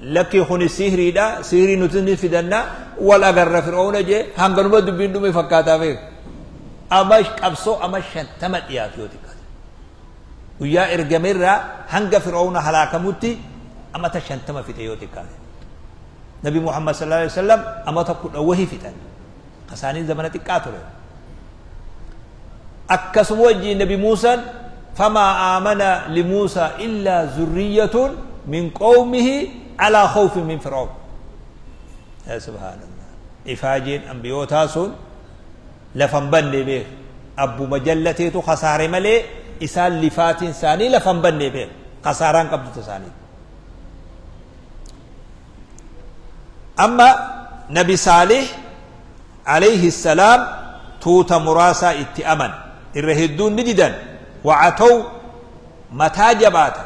lakkii kuni sihriidha, sihrii nuti ni fidanna, wal agarra Fir'aawna jee, hanganuma dubbiin dhume fakkaataa beeka. Ama qabsoo ama 50 dhiyaatu yoo xiqqaate. Guyyaa ergamerraa hanga Fir'aawna halaakamutti amata 50 fixe yoo xiqqaate. Nabi Muhammad sallallahu alaihi wasallam amata 10 wahi fixan. Kasaaniin zamana xiqqaa ture. Akkasuma wajjiin Nabi Muusaan, famaa aamana limuusaa illaa zurriyyatun min qawmihi alaa khawfin min fir'awn. Yaa subhaanallah. Ifaajeen ambiyootaa sun lafa hin banne beek. Abbuma jallateetu kasaare malee isaan lifaatiin isaanii lafa hin banne beek. Kasaaraan qabdu isaanii. Amma Nabi Saalih alayhi salaam tuuta muraasaa itti aman, irra hedduun ni didan. Wa'ataw, mataa jabaatan,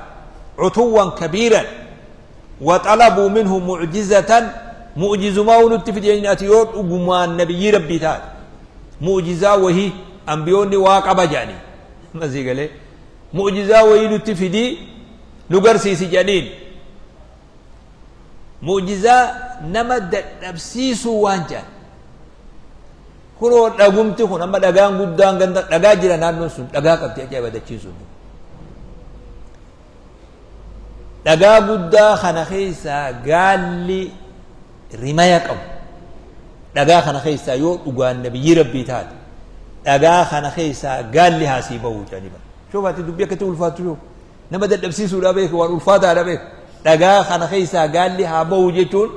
cutuwwan kabiiran, wa xalabuu minhu mu'jizatan, mu'jizumaa nutti fidi ati yoo dhugumaan nabiyyii Rabbii taate, mu'jizaa wahii, ambiyoonni waa qaba jedhanii. Masii galee? Mu'jizaa wahii nutti fidii nu garsiisi jedhaniin. Mu'jizaa nama dadhabsiisuu waan jedhan. Kunoo dhagumti kun amma dhagaan guddaan ganda dhagaa jira, naannoon sun dhagaa qabdi, ajaa'iba dachiin sun. Dhagaa guddaa kana keessaa gaalli rimaya qabu. Dhagaa kana keessaa yoo dhugaan nabiyyi Rabbii taate, dhagaa kana keessaa gaalli haasii bahu jedhanii bara. Shoofaatti dubbii akkatti ulfaattu shoof. Nama dadhabsiisuudhaa beeku, waan ulfaataadha beeku. Dhagaa kana keessaa gaalli haa bahu jechuun,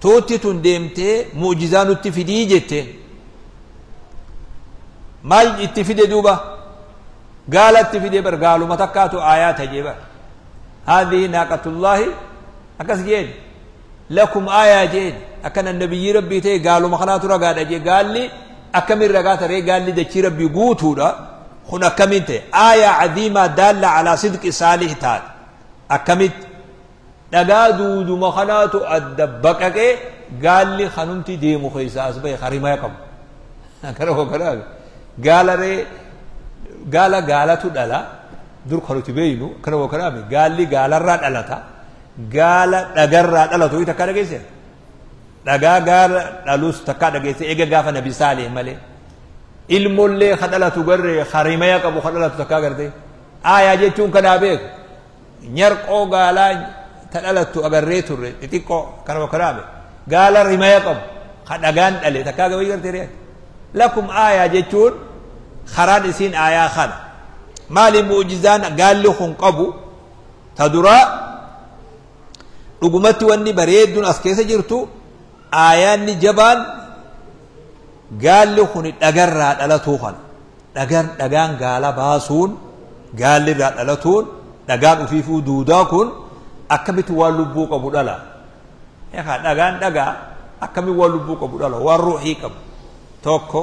tuutti tun deemtee mu'jizaa nutti fidii jetteen. Maal itti fide duuba? Gaala itti fide bar, gaaluma takkaatu aayaata jee bar. Haadhihi naaqatullaahi akkas jeen, lakum aayaa jeen. Akkana nabiyyii rabbii ta'e gaaluma kanaatu ragaadha jee. Gaalli akkamiin ragaa taree? Gaalli dachii rabbii guutuudha. Kun akkamiin ta'e? Aayaa cadiimaa daalla calaa sidqi saalih taate. Akkamitti dhagaa duuduma kanaatu adda baqaqee gaalli kanumti deemu keessaa as bahe harimaa qabu? Akkana hogganaa gaala ree, gaala gaalatu dhala dur kan nuti beeynu. Akkana hogganaa gaalli gaalarraa dhalata. Gaala dhagarraa dhalatu takkaa dhageesse? Dhagaa gaala dhalus takkaa dhageesse? Eega gaafa nabi Saalih malee ilmollee ka dhalatu garree harimaya qabu ka dhalatu takkaa garte? Aayaa jechuun kanaa beeku. Nyarqoo gaalaa ta dhalattu agarree turre xixiqqoo kana kanaame. Gaala rimaya qabu ka dhagaan dhale takkaa gabai garte ree? Lakum aayaa jechuun karaan isiin aayaa kana. Maali mu'jizaan gaalli kun qabu? Ta duraa, dhugumatti wanni bareedduun as keessa jirtu, aayaanni jabaan gaalli kun dhagarraa dhalatuu kana. Dhagaan dhagaan gaala baasuun, gaalli irraa dhalatuun, dhagaan ufiifuu duudaa kun akkamitti waan lubbuu qabu dhala? Egaa dhagaan dhagaa akkamitti waan lubbuu qabu dhala, waan ruuxii qabu tokko?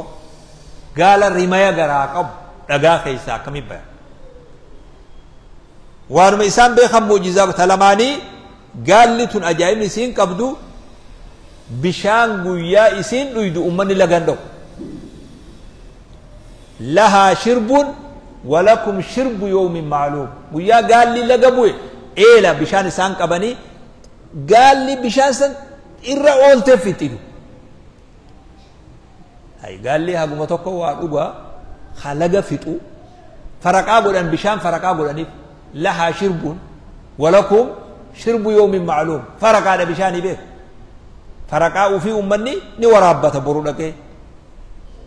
Gaala rimaya garaa qabu dhagaa keessaa akkamitti baya? Waanuma isaan beekan mu'jizaa ta lamaanii, gaalli tun ajaa'ibni isiin qabdu bishaan guyyaa isiin dhuydu ummanni lagan dhaqu. Lahaa shirbun walakum shirbu yawmin ma'luum. Guyyaa gaalli laga bu'e eela bishaan isaan qabanii, gaalli bishaan san irra ooltee fixxidu. Hay, gaalli haguma tokko waa dhugaa halaga fixu. Faraqaa godhan, bishaan faraqaa godhaniif. Lahaa shirbun walakum shirbu yawmin ma'luum, faraqaadha bishaanii beeku. Faraqaa ufii ummanni ni waraabbata. Boru dhaqee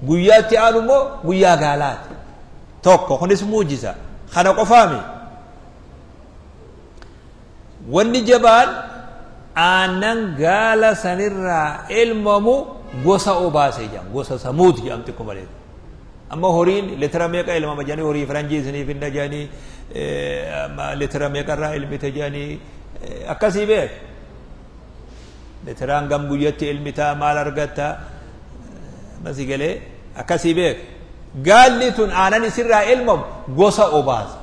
guyyaatti aanu immoo guyyaa gaalaati tokko. Kunis muujisa. Kana qofaami, wanni jabaan aannan gaala sanirraa elmamu gosa obaase jedham, gosa Samuut jedhamti. Akkuma malee amma horiin litira meeqa elmama jedhanii, horii faranjii isiniif hin jedhanii, litira meeqarraa elmite jedhanii, akkasii beek. Litiraan gam guyyatti elmitaa maal argatta masi galee, akkasii beek. Gaalli tun aanan isirraa elmamu gosa obaasa,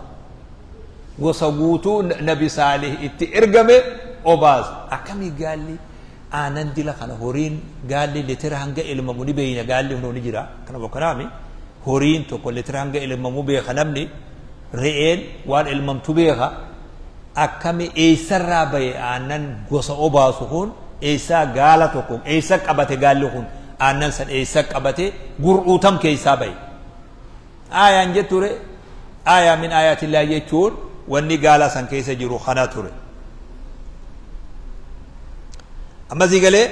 gosa guutuu nabi Saalih itti ergame obaasa. Akkamii gaalli aanan dila kana? Horiin gaalli litira hanga elmamu ni beeyna. Gaalli hunoo ni jira kana bokkanaami. Horiin tokko litira hanga elmamu beeka namni, re'een waan elmamtu beeka. Akkami eessarraa bahe aannan gosa obaasu kun? Eessaa gaala tokko eessa qabate? Gaalli kun aannan san eessa qabate? Gur'uutam keessaa bahe? Aayaan jetture, aayaa min aayaatillaa jechuun wanni gaala san keessa jiru kana ture. Ammasii galee,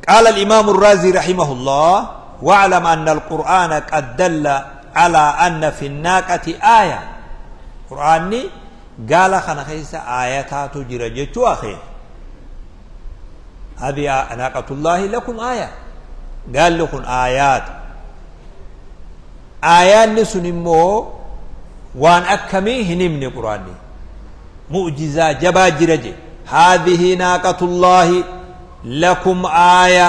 قال الإمام الرازي رحمه الله: واعلم أن القرآن قد دل على أن في الناقة آية. قرآني قال خنا خيس آياتات جرى جتو أخي. هذه ناقة الله لكم آية. قال لكم آيات. آيات نسنمو وان أكمي هنمني قرآني مؤجزة جبا جرجي. هذه ناقة الله لكم آية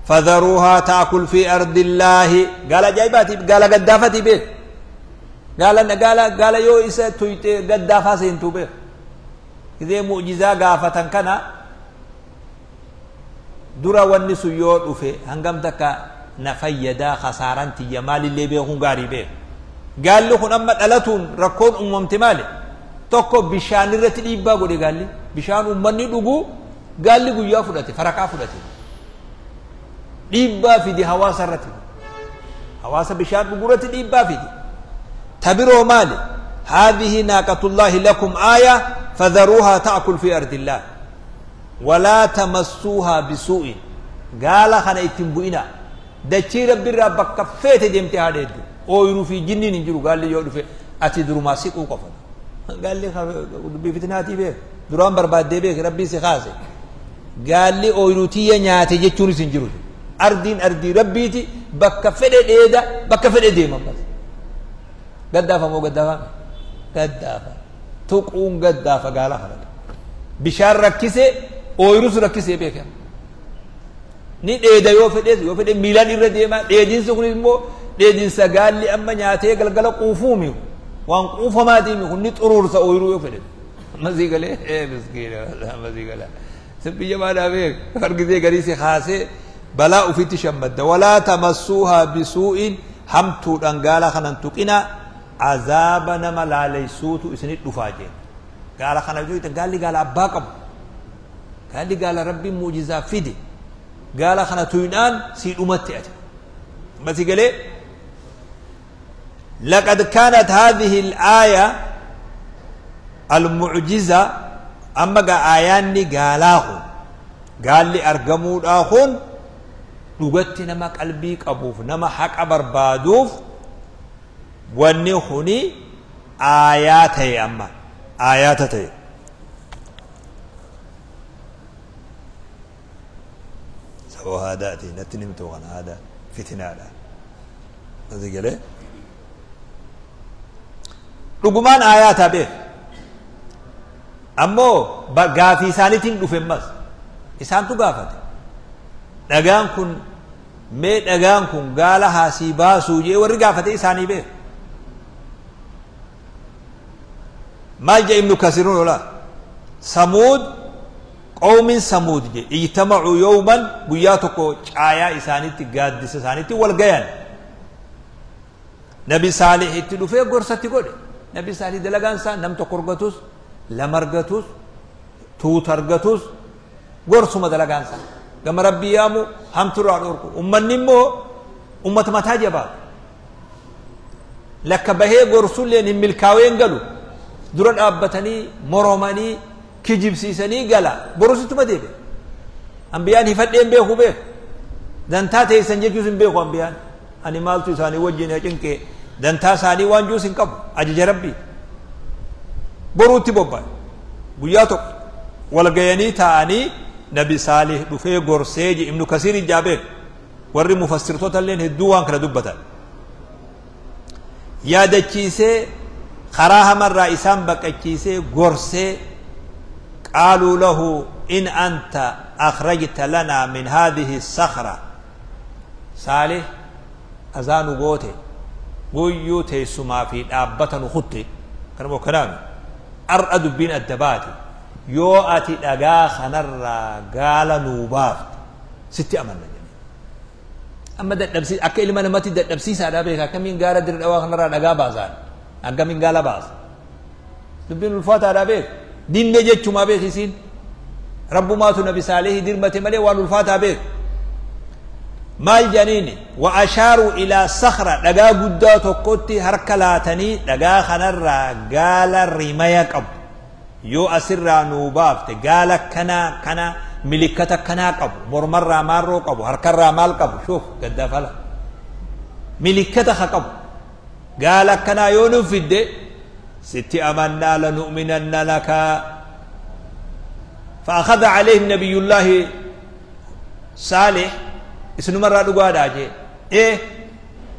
فذروها تأكل في أرض الله. قال جايباتي، قال قدافتي بيت، قال قال قال يو إسا تويت قدافا سينتو بيت. إذا معجزة قافة كان dura wanni sun yoo dhufe hangam takka na fayyadaa, khasaaran tiyya maalillee beekuun gaarii beeku. Gaalli kun amma dhalatuun rakkoon uumamte maali? Tokko, bishaan irratti dhiibbaa godhe. Gaalli bishaan uummanni dhugu gaalli guyyaa fudhate, faraqaa fudhate, dhiibbaa fide hawaasa irratti, hawaasa bishaan dhugu irratti dhiibbaa fide. Tabiroo maali? هذه ناقة الله لكم آية فذروها تأكل في أرض الله ولا تمسوها بسوء. قال خنا اتنبؤنا dachii rabbi irraa bakka feete deemtee haa dheeddu, ooyiruu fi jinniin hin jiru. Gaalli yoo dhufe ati durumaa siquu qofa. Gaalli dubbii fitnaatii beek, duraan barbaaddee beek, rabbii si kaase. Gaalli ooyiruu tiyya nyaate jechuunis hin jiru. Ardiin ardii rabbiiti. bakka fedhe dheeda, bakka fedhe deema. Ammas gaddaafa moo gaddaafa? Gaddaafa. Tuquun gaddaafa gaala kana. Bishaan rakkise, ooyirus rakkisee beekama. Ni dheeda yoo fedhes, yoo fedhe miilaan irra deema. Dheedinsi kunis immoo dheedinsa gaalli amma nyaatee galgala quufuumi, waan quufamaatiimi kun ni xuruursa ooyiruu yoo fedhe. Ammasii galee miskiina, ammasii galee sin biyya maadhaa beek argisee garii si kaasee balaa ufitti shammadda. Walaa tamassuuhaa bisuu'in, hamtuudhaan gaala kanan tuqina, azaaba nama laaleysuutu isinit dhufaa jeen. Gaala kana yoo gaalli gaala abbaa qabu, gaalli gaala rabbiin mu'jizaa fide, gaala kana tuyinaan sii dhumatti ati. Ammasii galee لقد كانت هذه الآية المعجزة. أما آياني قالاخو قال لي أرقمو داخون dhugatti nama qalbii qabuuf, nama haqa barbaaduuf, wanni kuni aayaa ta'e, amma aayaata ta'e. Sababa haadaati natti nimtu kana haada fitinaadha. Asi galee dhugumaan aayaata beek, ammoo gaafii isaaniitiin dhufe. Ammas isaantu gaafate, dhagaan kun mee dhagaan kun gaala haasii baasuu jee. Warri gaafate isaanii beek. Maal jee Ibnu Kasiruun? Ola Samuud, qawmin Samuud je, ijtamacuu yawman, guyyaa tokko caayaa isaanitti, gaaddisa isaanitti wal gayan. Nabi Saalih itti dhufee gorsatti godhe. Nabi Saalih dalagaan isaa nam tokko argatus, lama argatus, tuuta argatus, gorsuma dalagaan isaa, gama rabbii yaamu, hamturraa dhorku. Ummanni immoo ummata mataa jabaatu, lakka bahee gorsulleen hin milkaaween galu, dura dhaabbatanii moromanii kijibsiisanii gala, borusittuma deebi'e. Ambiyaan hifadheen beeku beeku, dantaa teessan jechuus hin beeku. Ambiyaan ani maaltu isaanii wajjin cinqee, dantaa isaanii waan juus hin qabu, ajaja rabbii boruutti bobba'e. Guyyaa tokko walgayanii taa'anii Nabi Saalih dhufee gorsee je. Ibnu Kasiir ijaa beeku, warri mufassirtoota illeen hedduu waan kana dubbatan. Yaadachiisee, karaa hamarraa isaan baqachiisee, gorsee. قالوا له إن أنت أخرجت لنا من هذه الصخرة. صالح أذان goote guyyuu teessumaa fi dhaabbata nu kutte kanuma kanaami. Ar'a dubbiin adda baate, yoo ati dhagaa kanarraa gaala nuu baafte sitti amanna jedhe. Amma dadhabsi akka ilma namatti dadhabsiisaadha beeka. Akkamiin gaala dirra dhawaa kanarraa dhagaa baasaan, akkamiin gaala baasa? Dubbiin ulfaataadha beeka. Dinne jechumaa beek isiin, rabbumaatu Nabi Saalihii dirmate malee waan ulfaataa beek. Maal jedhaniini? Wa ashaaruu ilaa sakra, dhagaa guddaa tokkotti harka laatanii, dhagaa kanarraa gaala rimaya qabu yoo asirraa nuu baafte, gaala kanaa kana milikkata kanaa qabu, mormarraa maarroo qabu, harkarraa maal qabu, shuuf gaddafala milikkata ha qabu, gaala akkanaa yoo nu fidde sitti amannaa, لنؤمنن لك. فأخذ عليهم نبي الله صالح, isinumarraa dhugaadhaa jee, ee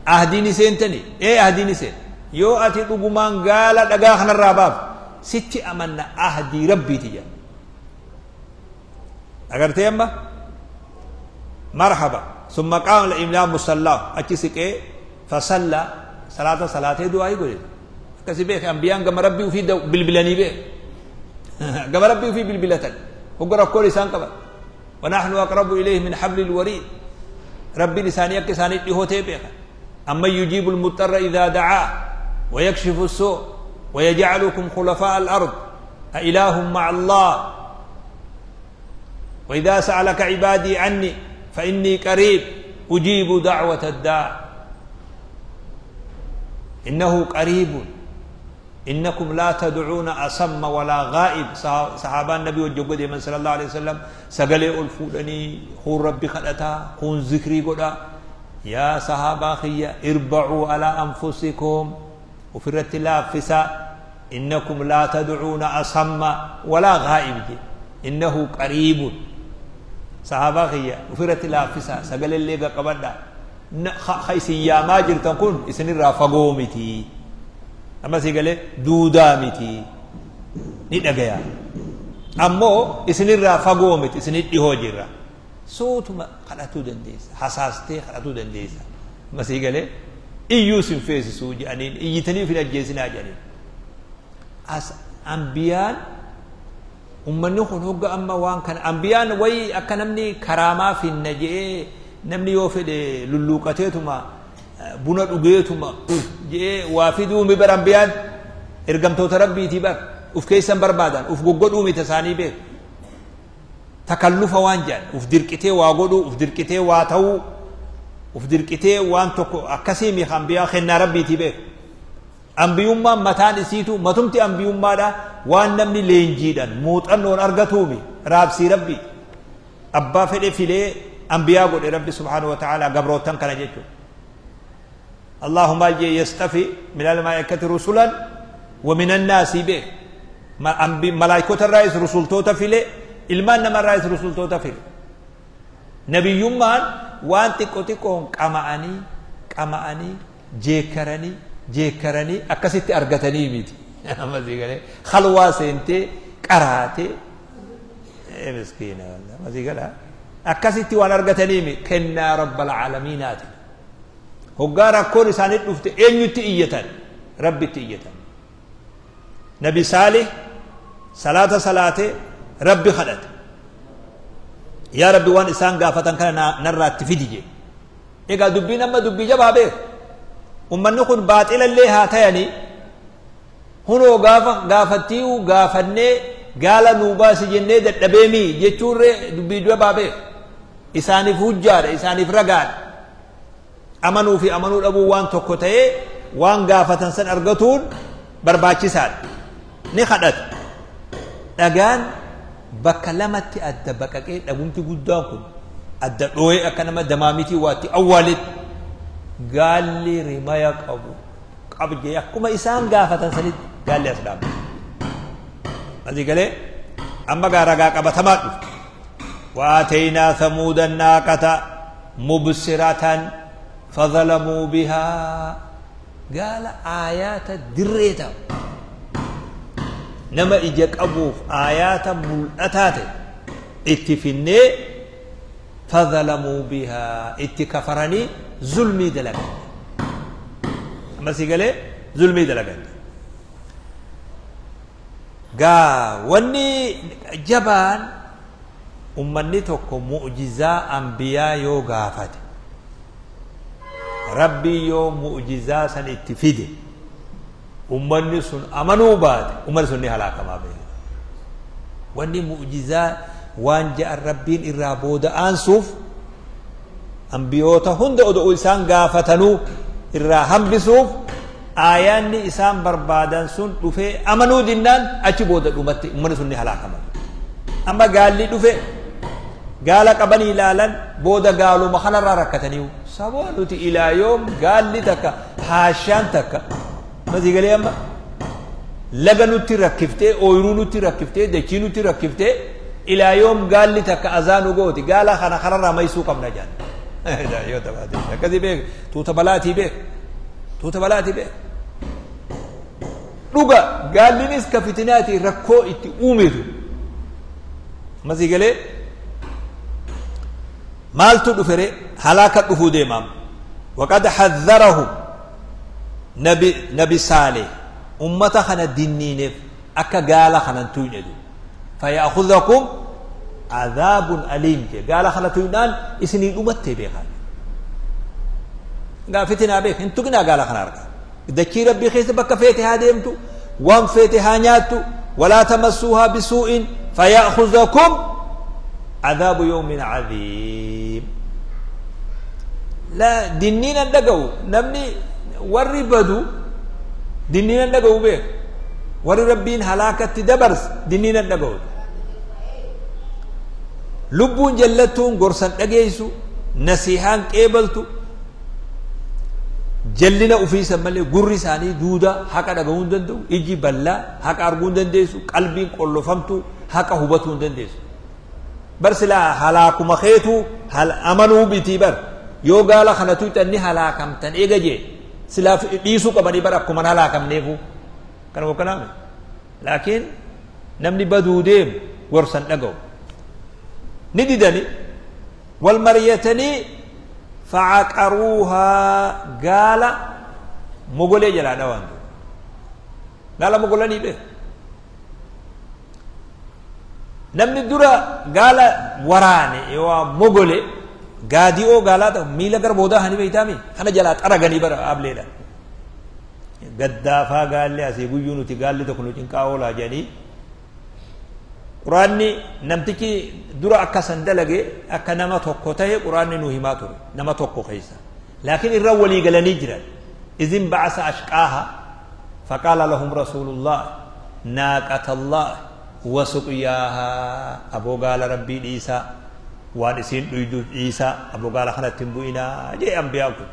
ahdiin seentani, ee ahdiin seen, yoo ati dhugumaan gaala dhagaa kanarraa baaf sitti amanna, ahdii rabbiiti jedha. Agartee amma marhaba. ثم قام إلى مصلاه, achi siqee, فصلى, salaata salaatee du'aa godhe. Akkasi beek, ambiyaan gama rabbii ufii bilbilanii beek, gama rabbii ufii bilbilatan hogga rakkoon isaan qaban. ونحن أقرب إليه من حبل الوريد. ربي لساني akka isaanii dhihoo ta'e beeka. أمن يجيب المضطر إذا دعاه ويكشف السوء ويجعلكم خلفاء الأرض أإله مع الله؟ وإذا سألك عبادي عني فإني قريب أجيب دعوة الداع. إنه قريب، إنكم لا تدعون أصم ولا غائب. صحابة النبي وجوجد من صلى الله عليه وسلم sagalee ol fuudhanii خون ربي kadhataa, خون ذكري godha. يا صحابة خيا اربعوا على أنفسكم, ofirratti laaffisa, إنكم لا تدعون أصم ولا غائب, إنه قريب. صحابة خيا ofirratti laaffisa, sagalee illee qaqqabadha. Ka isin yaamaa jirtan kun isinirraa fagoo miti. Amma sii galee duudaa miti. Ni dhagaya. Ammoo isinirraa fagoo miti, isinit dhihoo jirra. Suutuma kadhatuu dandeessa. Hasaastee kadhatuu dandeessa. Amma sii galee iyyuu sin feesisuu jedhaniin, iyyitanii of hin ajjeesinaa jedhaniin. As ambiyaan ummanni kun hogga amma waan kana ambiyaan wayi akka namni karaamaa finna je'ee namni yoo fedhe lulluuqateetuma buna dhugeetuma je'ee waa fiduu mi bar ambiyaan ergamtoota rabbiitii bar uf keessan barbaadan uf goggodhuu miti isaanii beeku takallufa waan jedhan uf dirqitee waa godhuu uf dirqitee waa ta'uu uf dirqitee waan tokko akkasii mi ambiyaa kennaa rabbiitii beeku. Ambiyummaan mataan isiitu matumti ambiyummaadha waan namni leenjiidhaan muuxannoon argatuumi raabsii rabbi abbaa fedhe filee ambiyaa godhe rabbi subhaanahu wa ta'ala gabrootan kana jechuudha. Allahumma yastafi minal malaa'ikati rusulan wa minan naasi beek malaayikota irraayis rusultoota file ilmaan nama irraayis rusultoota file. Nabiyyummaan waan xiqqoo xiqqoon qama'anii qama'anii jeekkaranii jeekkaranii akkasitti argatanii miti. Amma sii galee khalwaa seentee qaraatee miskiina amma sii galaa akkasitti waan argatanii miti kennaa rabbal aalamiinaati. Hoggaa rakkoon isaanii dhufte eenyutti iyyatan? Rabbitti iyyatan. Nabi Saalih salaata salaatee rabbi kadhate. Yaa rabbi waan isaan gaafatan kana narraatti fidi jee. Egaa dubbiin amma dubbii jabaa beeku. Ummanni kun baaxilallee haa tayanii hunoo gaafa gaafattiiyu gaafannee gaala nuu baasi jennee dadhabeemii jechuurree dubbii jabaa beeku. Isaaniif hujjaadha, isaaniif ragaadha. Amanuu fi amanuu dhabuu waan tokko ta'ee waan gaafatan san argatuun barbaachisaadha. Ni kadhata. Dhagaan bakka lamatti adda baqaqee dhagumti guddaan kun adda dhoo'ee akka nama damaamitii waatti awwaaletti gaalli rimaya qabu qabjee akkuma isaan gaafatan sanitti gaalli as dhaabbate. Asii galee amma gaa ragaa qabatamaa dhufe. وآتينا ثمود الناقة مبصرة فظلموا بها قال آيات دريتا نما إجاك أبوف آيات ملأتات اتفني فظلموا بها اتكفرني ظلمي دلقا أما سيقالي ظلمي دلقا قال واني جبان ummanni tokko mu'jizaa ambiyaa yoo gaafate rabbii yoo mu'jizaa san itti fide ummanni sun amanuu baate ummanni sun ni halaakamaa beeka. Wanni mu'jizaa waan ja'an rabbiin irraa booda aansuuf ambiyoota hunda odoo isaan gaafatanuu irraa hambisuuf aayaanni isaan barbaadan sun dhufee amanuu dinnaan achi booda dhumatti ummanni sun ni halaakama. Amma gaalli dhufe gaala qabanii ilaalan booda gaaluma kanarraa rakkataniiru. Saboo nuti ilaa yoom gaalli takka haashaan takka masii galee amma laga nutti rakkiftee ooyiruu nutti rakkiftee dachii nutti rakkiftee ilaa yoom gaalli takka azaanu gooti gaala kana kanarraa maysuu qabna jaan. Yoo tabaate akkasii beek tuuta balaatii beek tuuta balaatii beek. Dhuga gaallinis ka fitinaatii rakkoo itti uumitu. Masii galee maaltu dhufere halaaka dhufuu deemaam. Waqad hadharahum nabi Saalih ummata kana dinniineef akka gaala kanan tuynedu. Faya'khudhakum adhaabun aliim jee gaala kana tuynaan isinii dhumattee beekaa. Gaa fitinaa beek hin tuqinaa gaala kana argaa. Dachii rabbii keessa bakka feete haa deemtu waan feete haa nyaattu walaa tamassuuhaa bisuu'in فيأخذكم عذاب يوم عظيم. لا ديننا دغو نمني وري بدو ديننا دغو به وري ربين هلاكت دبرس ديننا دغو لبون جلتون غرسن دغيسو نصيحان قبلتو جلنا أفيسا ملي غري ساني دودا حقا دغون دندو إجي بلا حقا أرغون دنديسو قلبين قلفمتو حقا هبتون دنديسو بر سلا هلاكما خيتو هل أمنوا بتي بر Yoo gaala kana tuyxan ni halaakamtan eega jee silaaf dhiisuu qabanii bara akkuman halaakamneefu kana wakkanaame. Laakiin namni baduu deemu gorsan dhaga'u ni didani wal mariyatanii facaqaruuhaa gaala mogolee jalaa dhawaan gaala mogolanii beeku. Namni dura gaala waraane yoo mogole gaadi'oo gaalaa ta'u miila gara boodaa hani beeytaami kana jalaa xaraganii bara ableedha. Gaddaafaa gaalli asii guyyuu nuti gaalli tokko nu cinqaa oolaa jedhanii quraanni namtichi dura akka san dalage akka nama tokko tahe quraanni nu himaa ture nama tokko keessa. Laakiin irra walii galanii jiran izin ba'asa ashqaaha faqaala lahum rasuulullah naaqatallah wasuqyaaha aboo gaala rabbii dhiisaa waan isiin dhuydu dhiisaa aboo gaala kanatti hin bu'inaa jee ambiyaan kun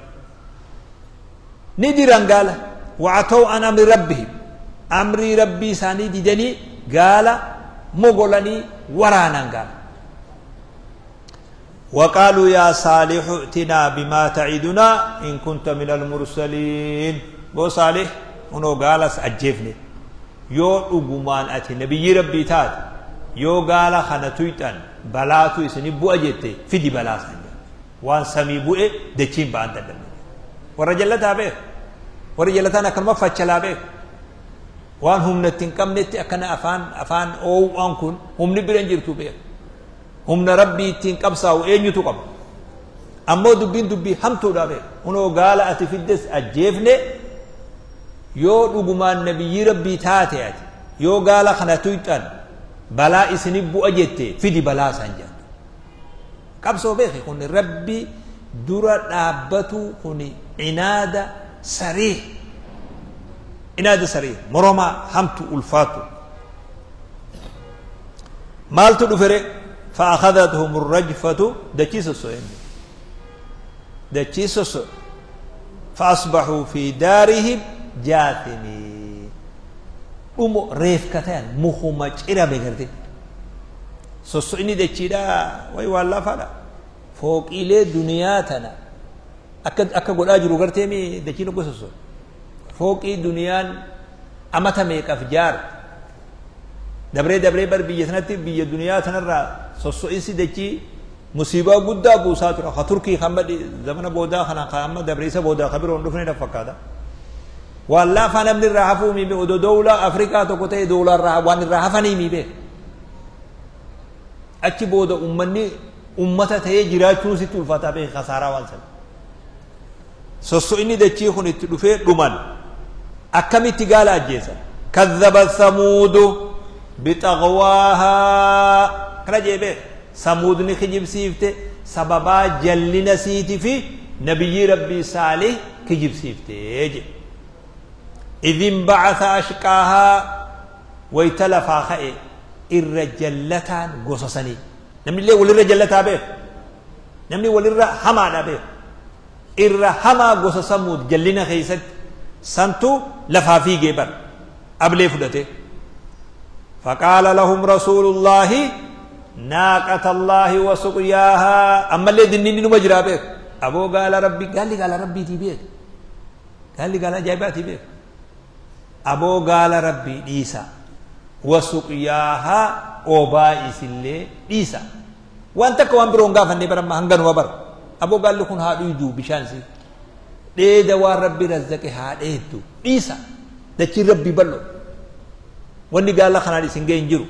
ni diran gaala wacatow an amri rabbihim amrii rabbii isaanii didanii gaala mogolanii waraanan gaala. وقالوا يا صالح ائتنا بما تعدنا إن كنت من المرسلين. بو صالح انو قالس أجفني yoo dhugumaan ati nabiyyi rabbii taate yoo gaala kana tuyxan balaatu isini bu'a jette fidi balaa san jedhe waan samii bu'e dachiin ba'an dadhabne. Warra jallataa beeku warra jallataan akkanuma fachalaa beeku waan humna itti hin qabnetti akkana afaan afaan oowwaan kun humni bira hin jirtu beeku humna rabbii ittiin qabsaa'u eenyutu qaba ammoo dubbiin dubbii hamtuudha beeku hunoo gaala ati fiddes ajjeefne yoo dhugumaan nabiyyi rabbii taate ati yoo gaala kana tuyxan balaa isini bu'a jette fidi balaa san jedhu. Qabsoo beeki kun rabbi dura dhaabbatu kun inaada saree inaada saree moromaa hamtu ulfaatu maaltu dhufere فأخذتهم الرجفة dachii sosso فأصبحوا في دارهم جاثمين. Umo reefka ta'an mukuma cirame garte sosso'ini dachiidha way waan lafaadha fooqiilee duniyaa tana akka akka godhaa jiru garteemi dachiin oggo sosso fooqii duniyaan amata meeqaf jaar dabree dabree bar biyya sanatti biyya duniyaa tanarraa sosso'insi dachii musiibaa guddaa buusaa tura ka Turkii kan badhi zamana boodaa kana ka amma dabree isa boodaa ka biroon dhufne fakkaata. Waan laafaa namni irraa hafuu miibe odoo dowlaa Afrikaa tokko ta'e dowlaa irraa waan irraa hafanii miibe achi booda ummanni ummata ta'ee jiraachuun sitti ulfaataa beeke kasaaraa waan sana. Sosso'inni dachii kun itti dhufee dhuman akkamitti gaala ajjeesan kadhaba samuudu bixaqwaahaa kana jee beeke samuudni kijibsiifte sababaa jallina siiti fi nabiyyii rabbii Saalih kijibsiifte jedhe. إذ انبعث أشقاها ويتلفا خئ الرجلتان قصصني نمني ليه وللرجلتا به نمني وللر حما به الرحما قصصمود جلنا خيست سنتو لفا في جبر أبلي فدته فقال لهم رسول الله ناقة الله وسقياها أما اللي دنيني نمجرى به أبو قال ربي قال لي قال ربي تبيك قال لي قال جايباتي بيه أبو قال ربي ديسا وسقياها أوبا إسلي ديسا وأنت كوان برون غافن نبرا ما هنغن وبر أبو قال لكم هادو يدو بشانسي دي دوا ربي رزقك هادو ديسا دچي ربي بلو واني قال لخنا دي سنجي انجرو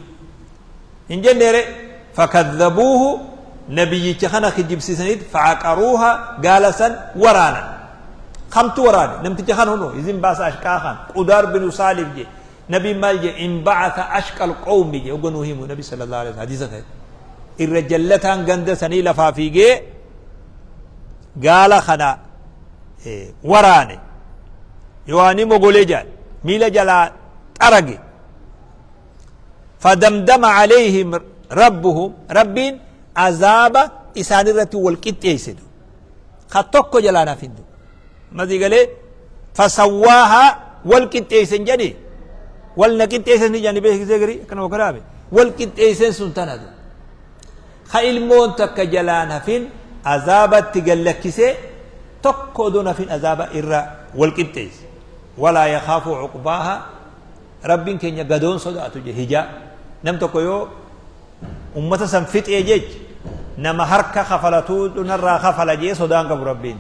انجن نيري فكذبوه نبي تخنا خجيب سيسنيد فعقروها قالسا ورانا خمت وراني نمت جخان هنو إذن باس أشكاخان قدار بن سالف جي نبي مال جي إن بعث أشكى القوم جي وقنوهم نبي صلى الله عليه وسلم حديثة خير الرجلتان غند سني لفافي جي قال خنا وراني يواني مغولي جان ميلا جلا ترقي فدمدم عليهم ربهم ربين عذاب إسان الرتو والكت يسدو خطوكو جلانا فندو ماذا قال فسواها والكت يسن جني والنكت يسن جني به زغري كانوا وكرابي والكت يسن سنتنا خيل مون تك جلانا فين Azaabatti gallakkisee tokko odoo nafin azaaba irra wal qixxeesse. Walaa yakhaafu cuqbaaha. Rabbiin keenya gadoon sodaatu je hijaa. Nam tokko yoo ummata san fixee jech nama harka kafalatuu narraa kafala jee sodaan qabu Rabbiin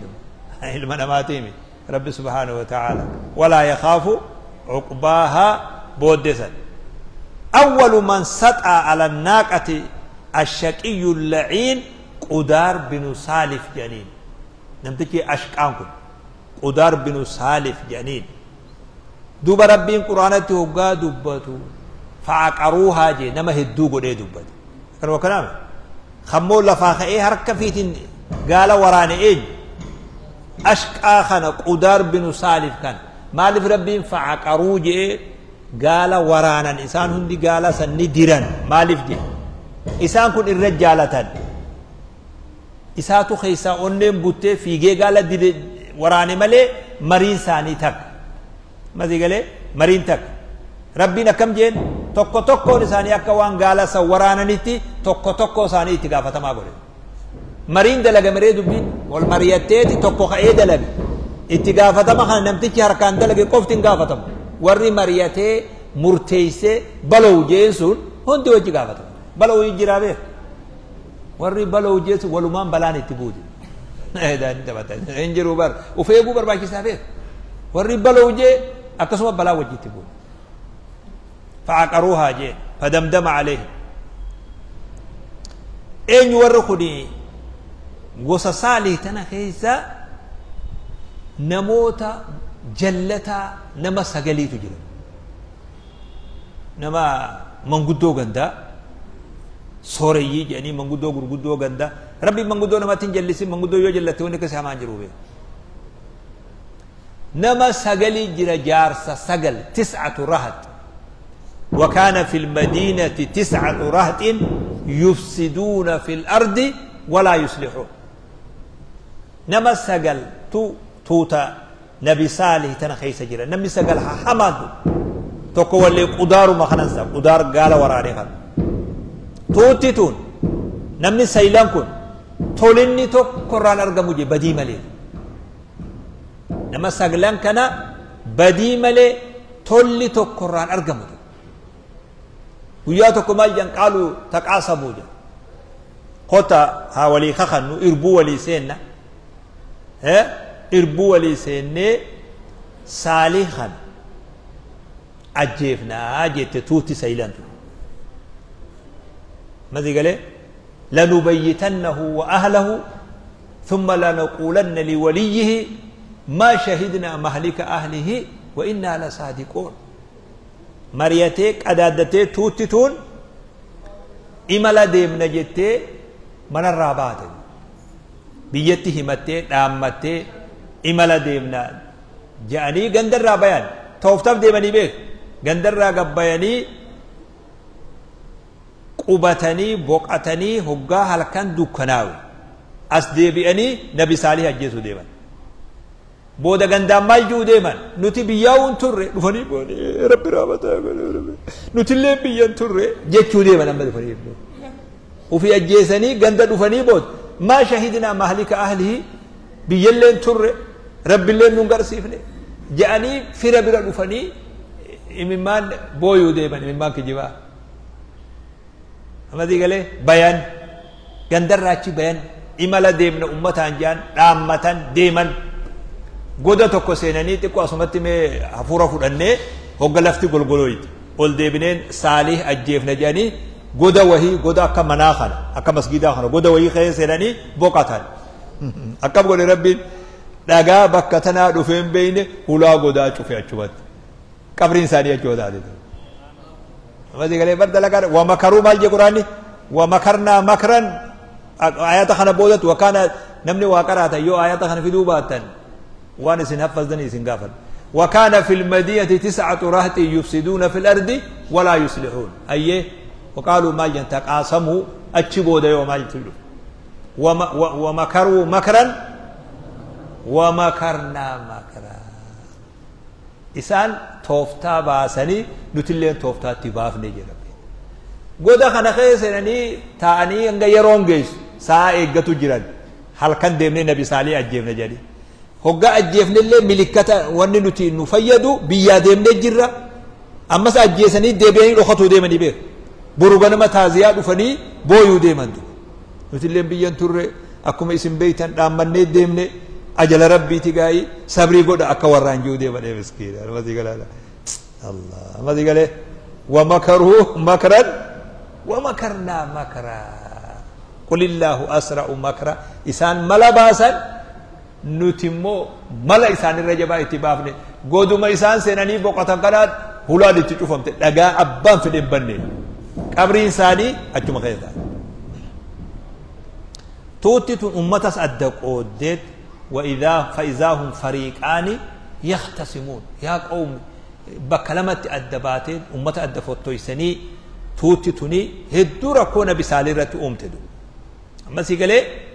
ilma namaatiimi. Rabbi subhaanahu wa ta'ala walaa yakhaafu cuqbaaha booddesan. Awwalu man saxaa ala naaqati ashaqiyyu laciin Qudaar binu Saalif jedhaniin. Namtichi ashqaan kun Qudaar binu Saalif jedhaniin. Duuba Rabbiin Quraanatti hoggaa dubbatu fa'aqaruuhaa jee nama hedduu godhee dubbate. Kanuma kanaame kammoo lafaa ka'ee harka fiitiin gaala waraane eenyu? Ashqaa kana Qudaar binu Saalif kana. Maaliif Rabbiin fa'aqaruu jee gaala waraanan? Isaan hundi gaala san ni diran. Maaliif jee? Isaan kun irra jaalatan. Isaatu keessaa onneen buttee fiigee gaala dire waraane malee mariin isaanii takka. Masii galee mariin takka. Rabbiin akkam jeen tokko tokkoon isaanii akka waan gaala san waraananitti tokko tokko isaanii itti gaafatamaa godhe. Mariin dalaga maree dubbiin wal mari'atteeti tokko ka'ee dalage. Itti gaafatama kana namtichi harkaan dalage qofti hin gaafatamu. Warri mari'atee murteessee baloo jeen sun hundi wajji gaafatama. Baloo jiraa beeku. Warri baloo jeen sun walumaan balaan itti buuti. Hin jiru bar. Of eeguu barbaachisaa beeku. Warri baloo jee akkasuma balaa wajji itti buuti. Fa'aqaruuhaa jeen fadamdama alayhim. Eenyu warri kuni gosa Saalih tana keessa namoota jallataa nama sagaliitu jira. Nama manguddoo gandaa sooreyyii jedhanii manguddoo gurguddoo gandaa. Rabbiin manguddoo namatti hin jallisin, manguddoo yoo jallatte wanni akkasii hamaan jiru beeku. Nama sagalii jira, jaarsa sagal, tis'atu rahat. وكان في المدينة 9 رهط يفسدون في الأرض ولا يصلحون. نما سجل تو توتا نبي صالح تنخيس جرا. نمي سجل حماد توكو اللي قدار ما خننسا قدار قال وراني خن توتي تون نمني سيلان كن تولني تو قران أرجمو جي بدي ملي. نما سجلان كنا بدي ملي تولي تو قران أرجمو جي. ويا توكو مال جن قالوا تقاسموا جن قطع هاولي خخنو إربو ولي سيننا ها إربو ولي سيني صالحا أجيفنا أجيت توتي سيلانتو ماذا قال؟ لنبيتنه وأهله ثم لنقولن لوليه ما شهدنا مهلك أهله وإنا لصادقون. مريتك أدادتي توتي تون إملا ديم نجتي من الرابات بيتي همتي دامتي إملا ديمنا جاني غندر رابيان توفتف ديمني بيك غندر راقبياني قبتني بوقتني هقا هلكن دكناو أس ديبياني نبي صالح أجيسو ديمان بودا غندام مال جو ديمان نتي بياون تري دفني بوني ربي رحمتا نتي لين بيان تري جيتشو ديمان أما دفني وفي أجيسني غندا دفني بود ما شهدنا مهلك أهله بيلين تري ربي لين نغر سيفني جاني في ربي دفني إممان بويو ديمان إممان كجوا أما دي قال بيان غندر راتشي بيان إمالا ديمنا أمتان جان رامتان ديمان goda tokko seenanii xiqqoo asumatti mee hafuura fudhannee hogga lafti golgolooyti ol deebineen Saalih ajjeefna jedhanii goda wahii goda akka manaa kana akka masgiidaa kana goda wahii keessa seenanii boqatan. Akkam godhe Rabbiin dhagaa bakka tanaa dhufee hin beeyne hulaa godaa cufe achumatti qabriin isaanii achuma taate. Ammasii galee bar dalagaa wamakaruu maal jee Quraanni wamakarnaa makran ayata kana boodatti wakaana namni waa qaraatan yoo ayata kana fiduu baatan وان سن حفظني سن غافل. وكان في المدينة 9 رهط يفسدون في الأرض ولا يصلحون. أيه وقالوا ما ينتقاسموا أتشبوا ديو ما يتلو ومكروا مكرا ومكرنا مكرا. إسان توفتا باسني نتلين توفتا تباف نجي ربي قد خنا خيسنني تاني أنغ يرونجيس سا إيغتو جيران Halkan deemnee Nabi Saalih ajjeefna jedhanii. Hoggaa ajjeefnellee milikkata wanni nuti nu fayyadu biyyaa deemnee jirra. Ammas ajjeesanii deebi'anii dhokatuu deemanii beeku. Boru ganama taaziyaa dhufanii booyuu deeman duuba. Nutillee biyyan turre, akkuma isin beeytan dhaammannee deemne, ajala rabbiiti, gaa'ii sabrii godha akka warraan jiru deeman miskiina. Ammasii galaadha. Allah ammasii galee ومكروا مكرا ومكرنا مكرا قل الله أسرع مكرا. Isaan mala baasan, nuti immoo mala isaanirra jabaa itti baafne. Goduma isaan seenanii boqotan kanaan hulaan itti cufamte, dhagaa abbaan fedhe hin banne, qabriin isaanii achuma keessa taate. Tuutti tun ummatas adda qooddeet. وإذا فإذا هم فريقان يختصمون يا قوم. Bakka lamatti adda baateen ummata adda fottoysanii tuutti tuni hedduu rakkoo Nabi Saalih irratti uumte du. Amma si galee.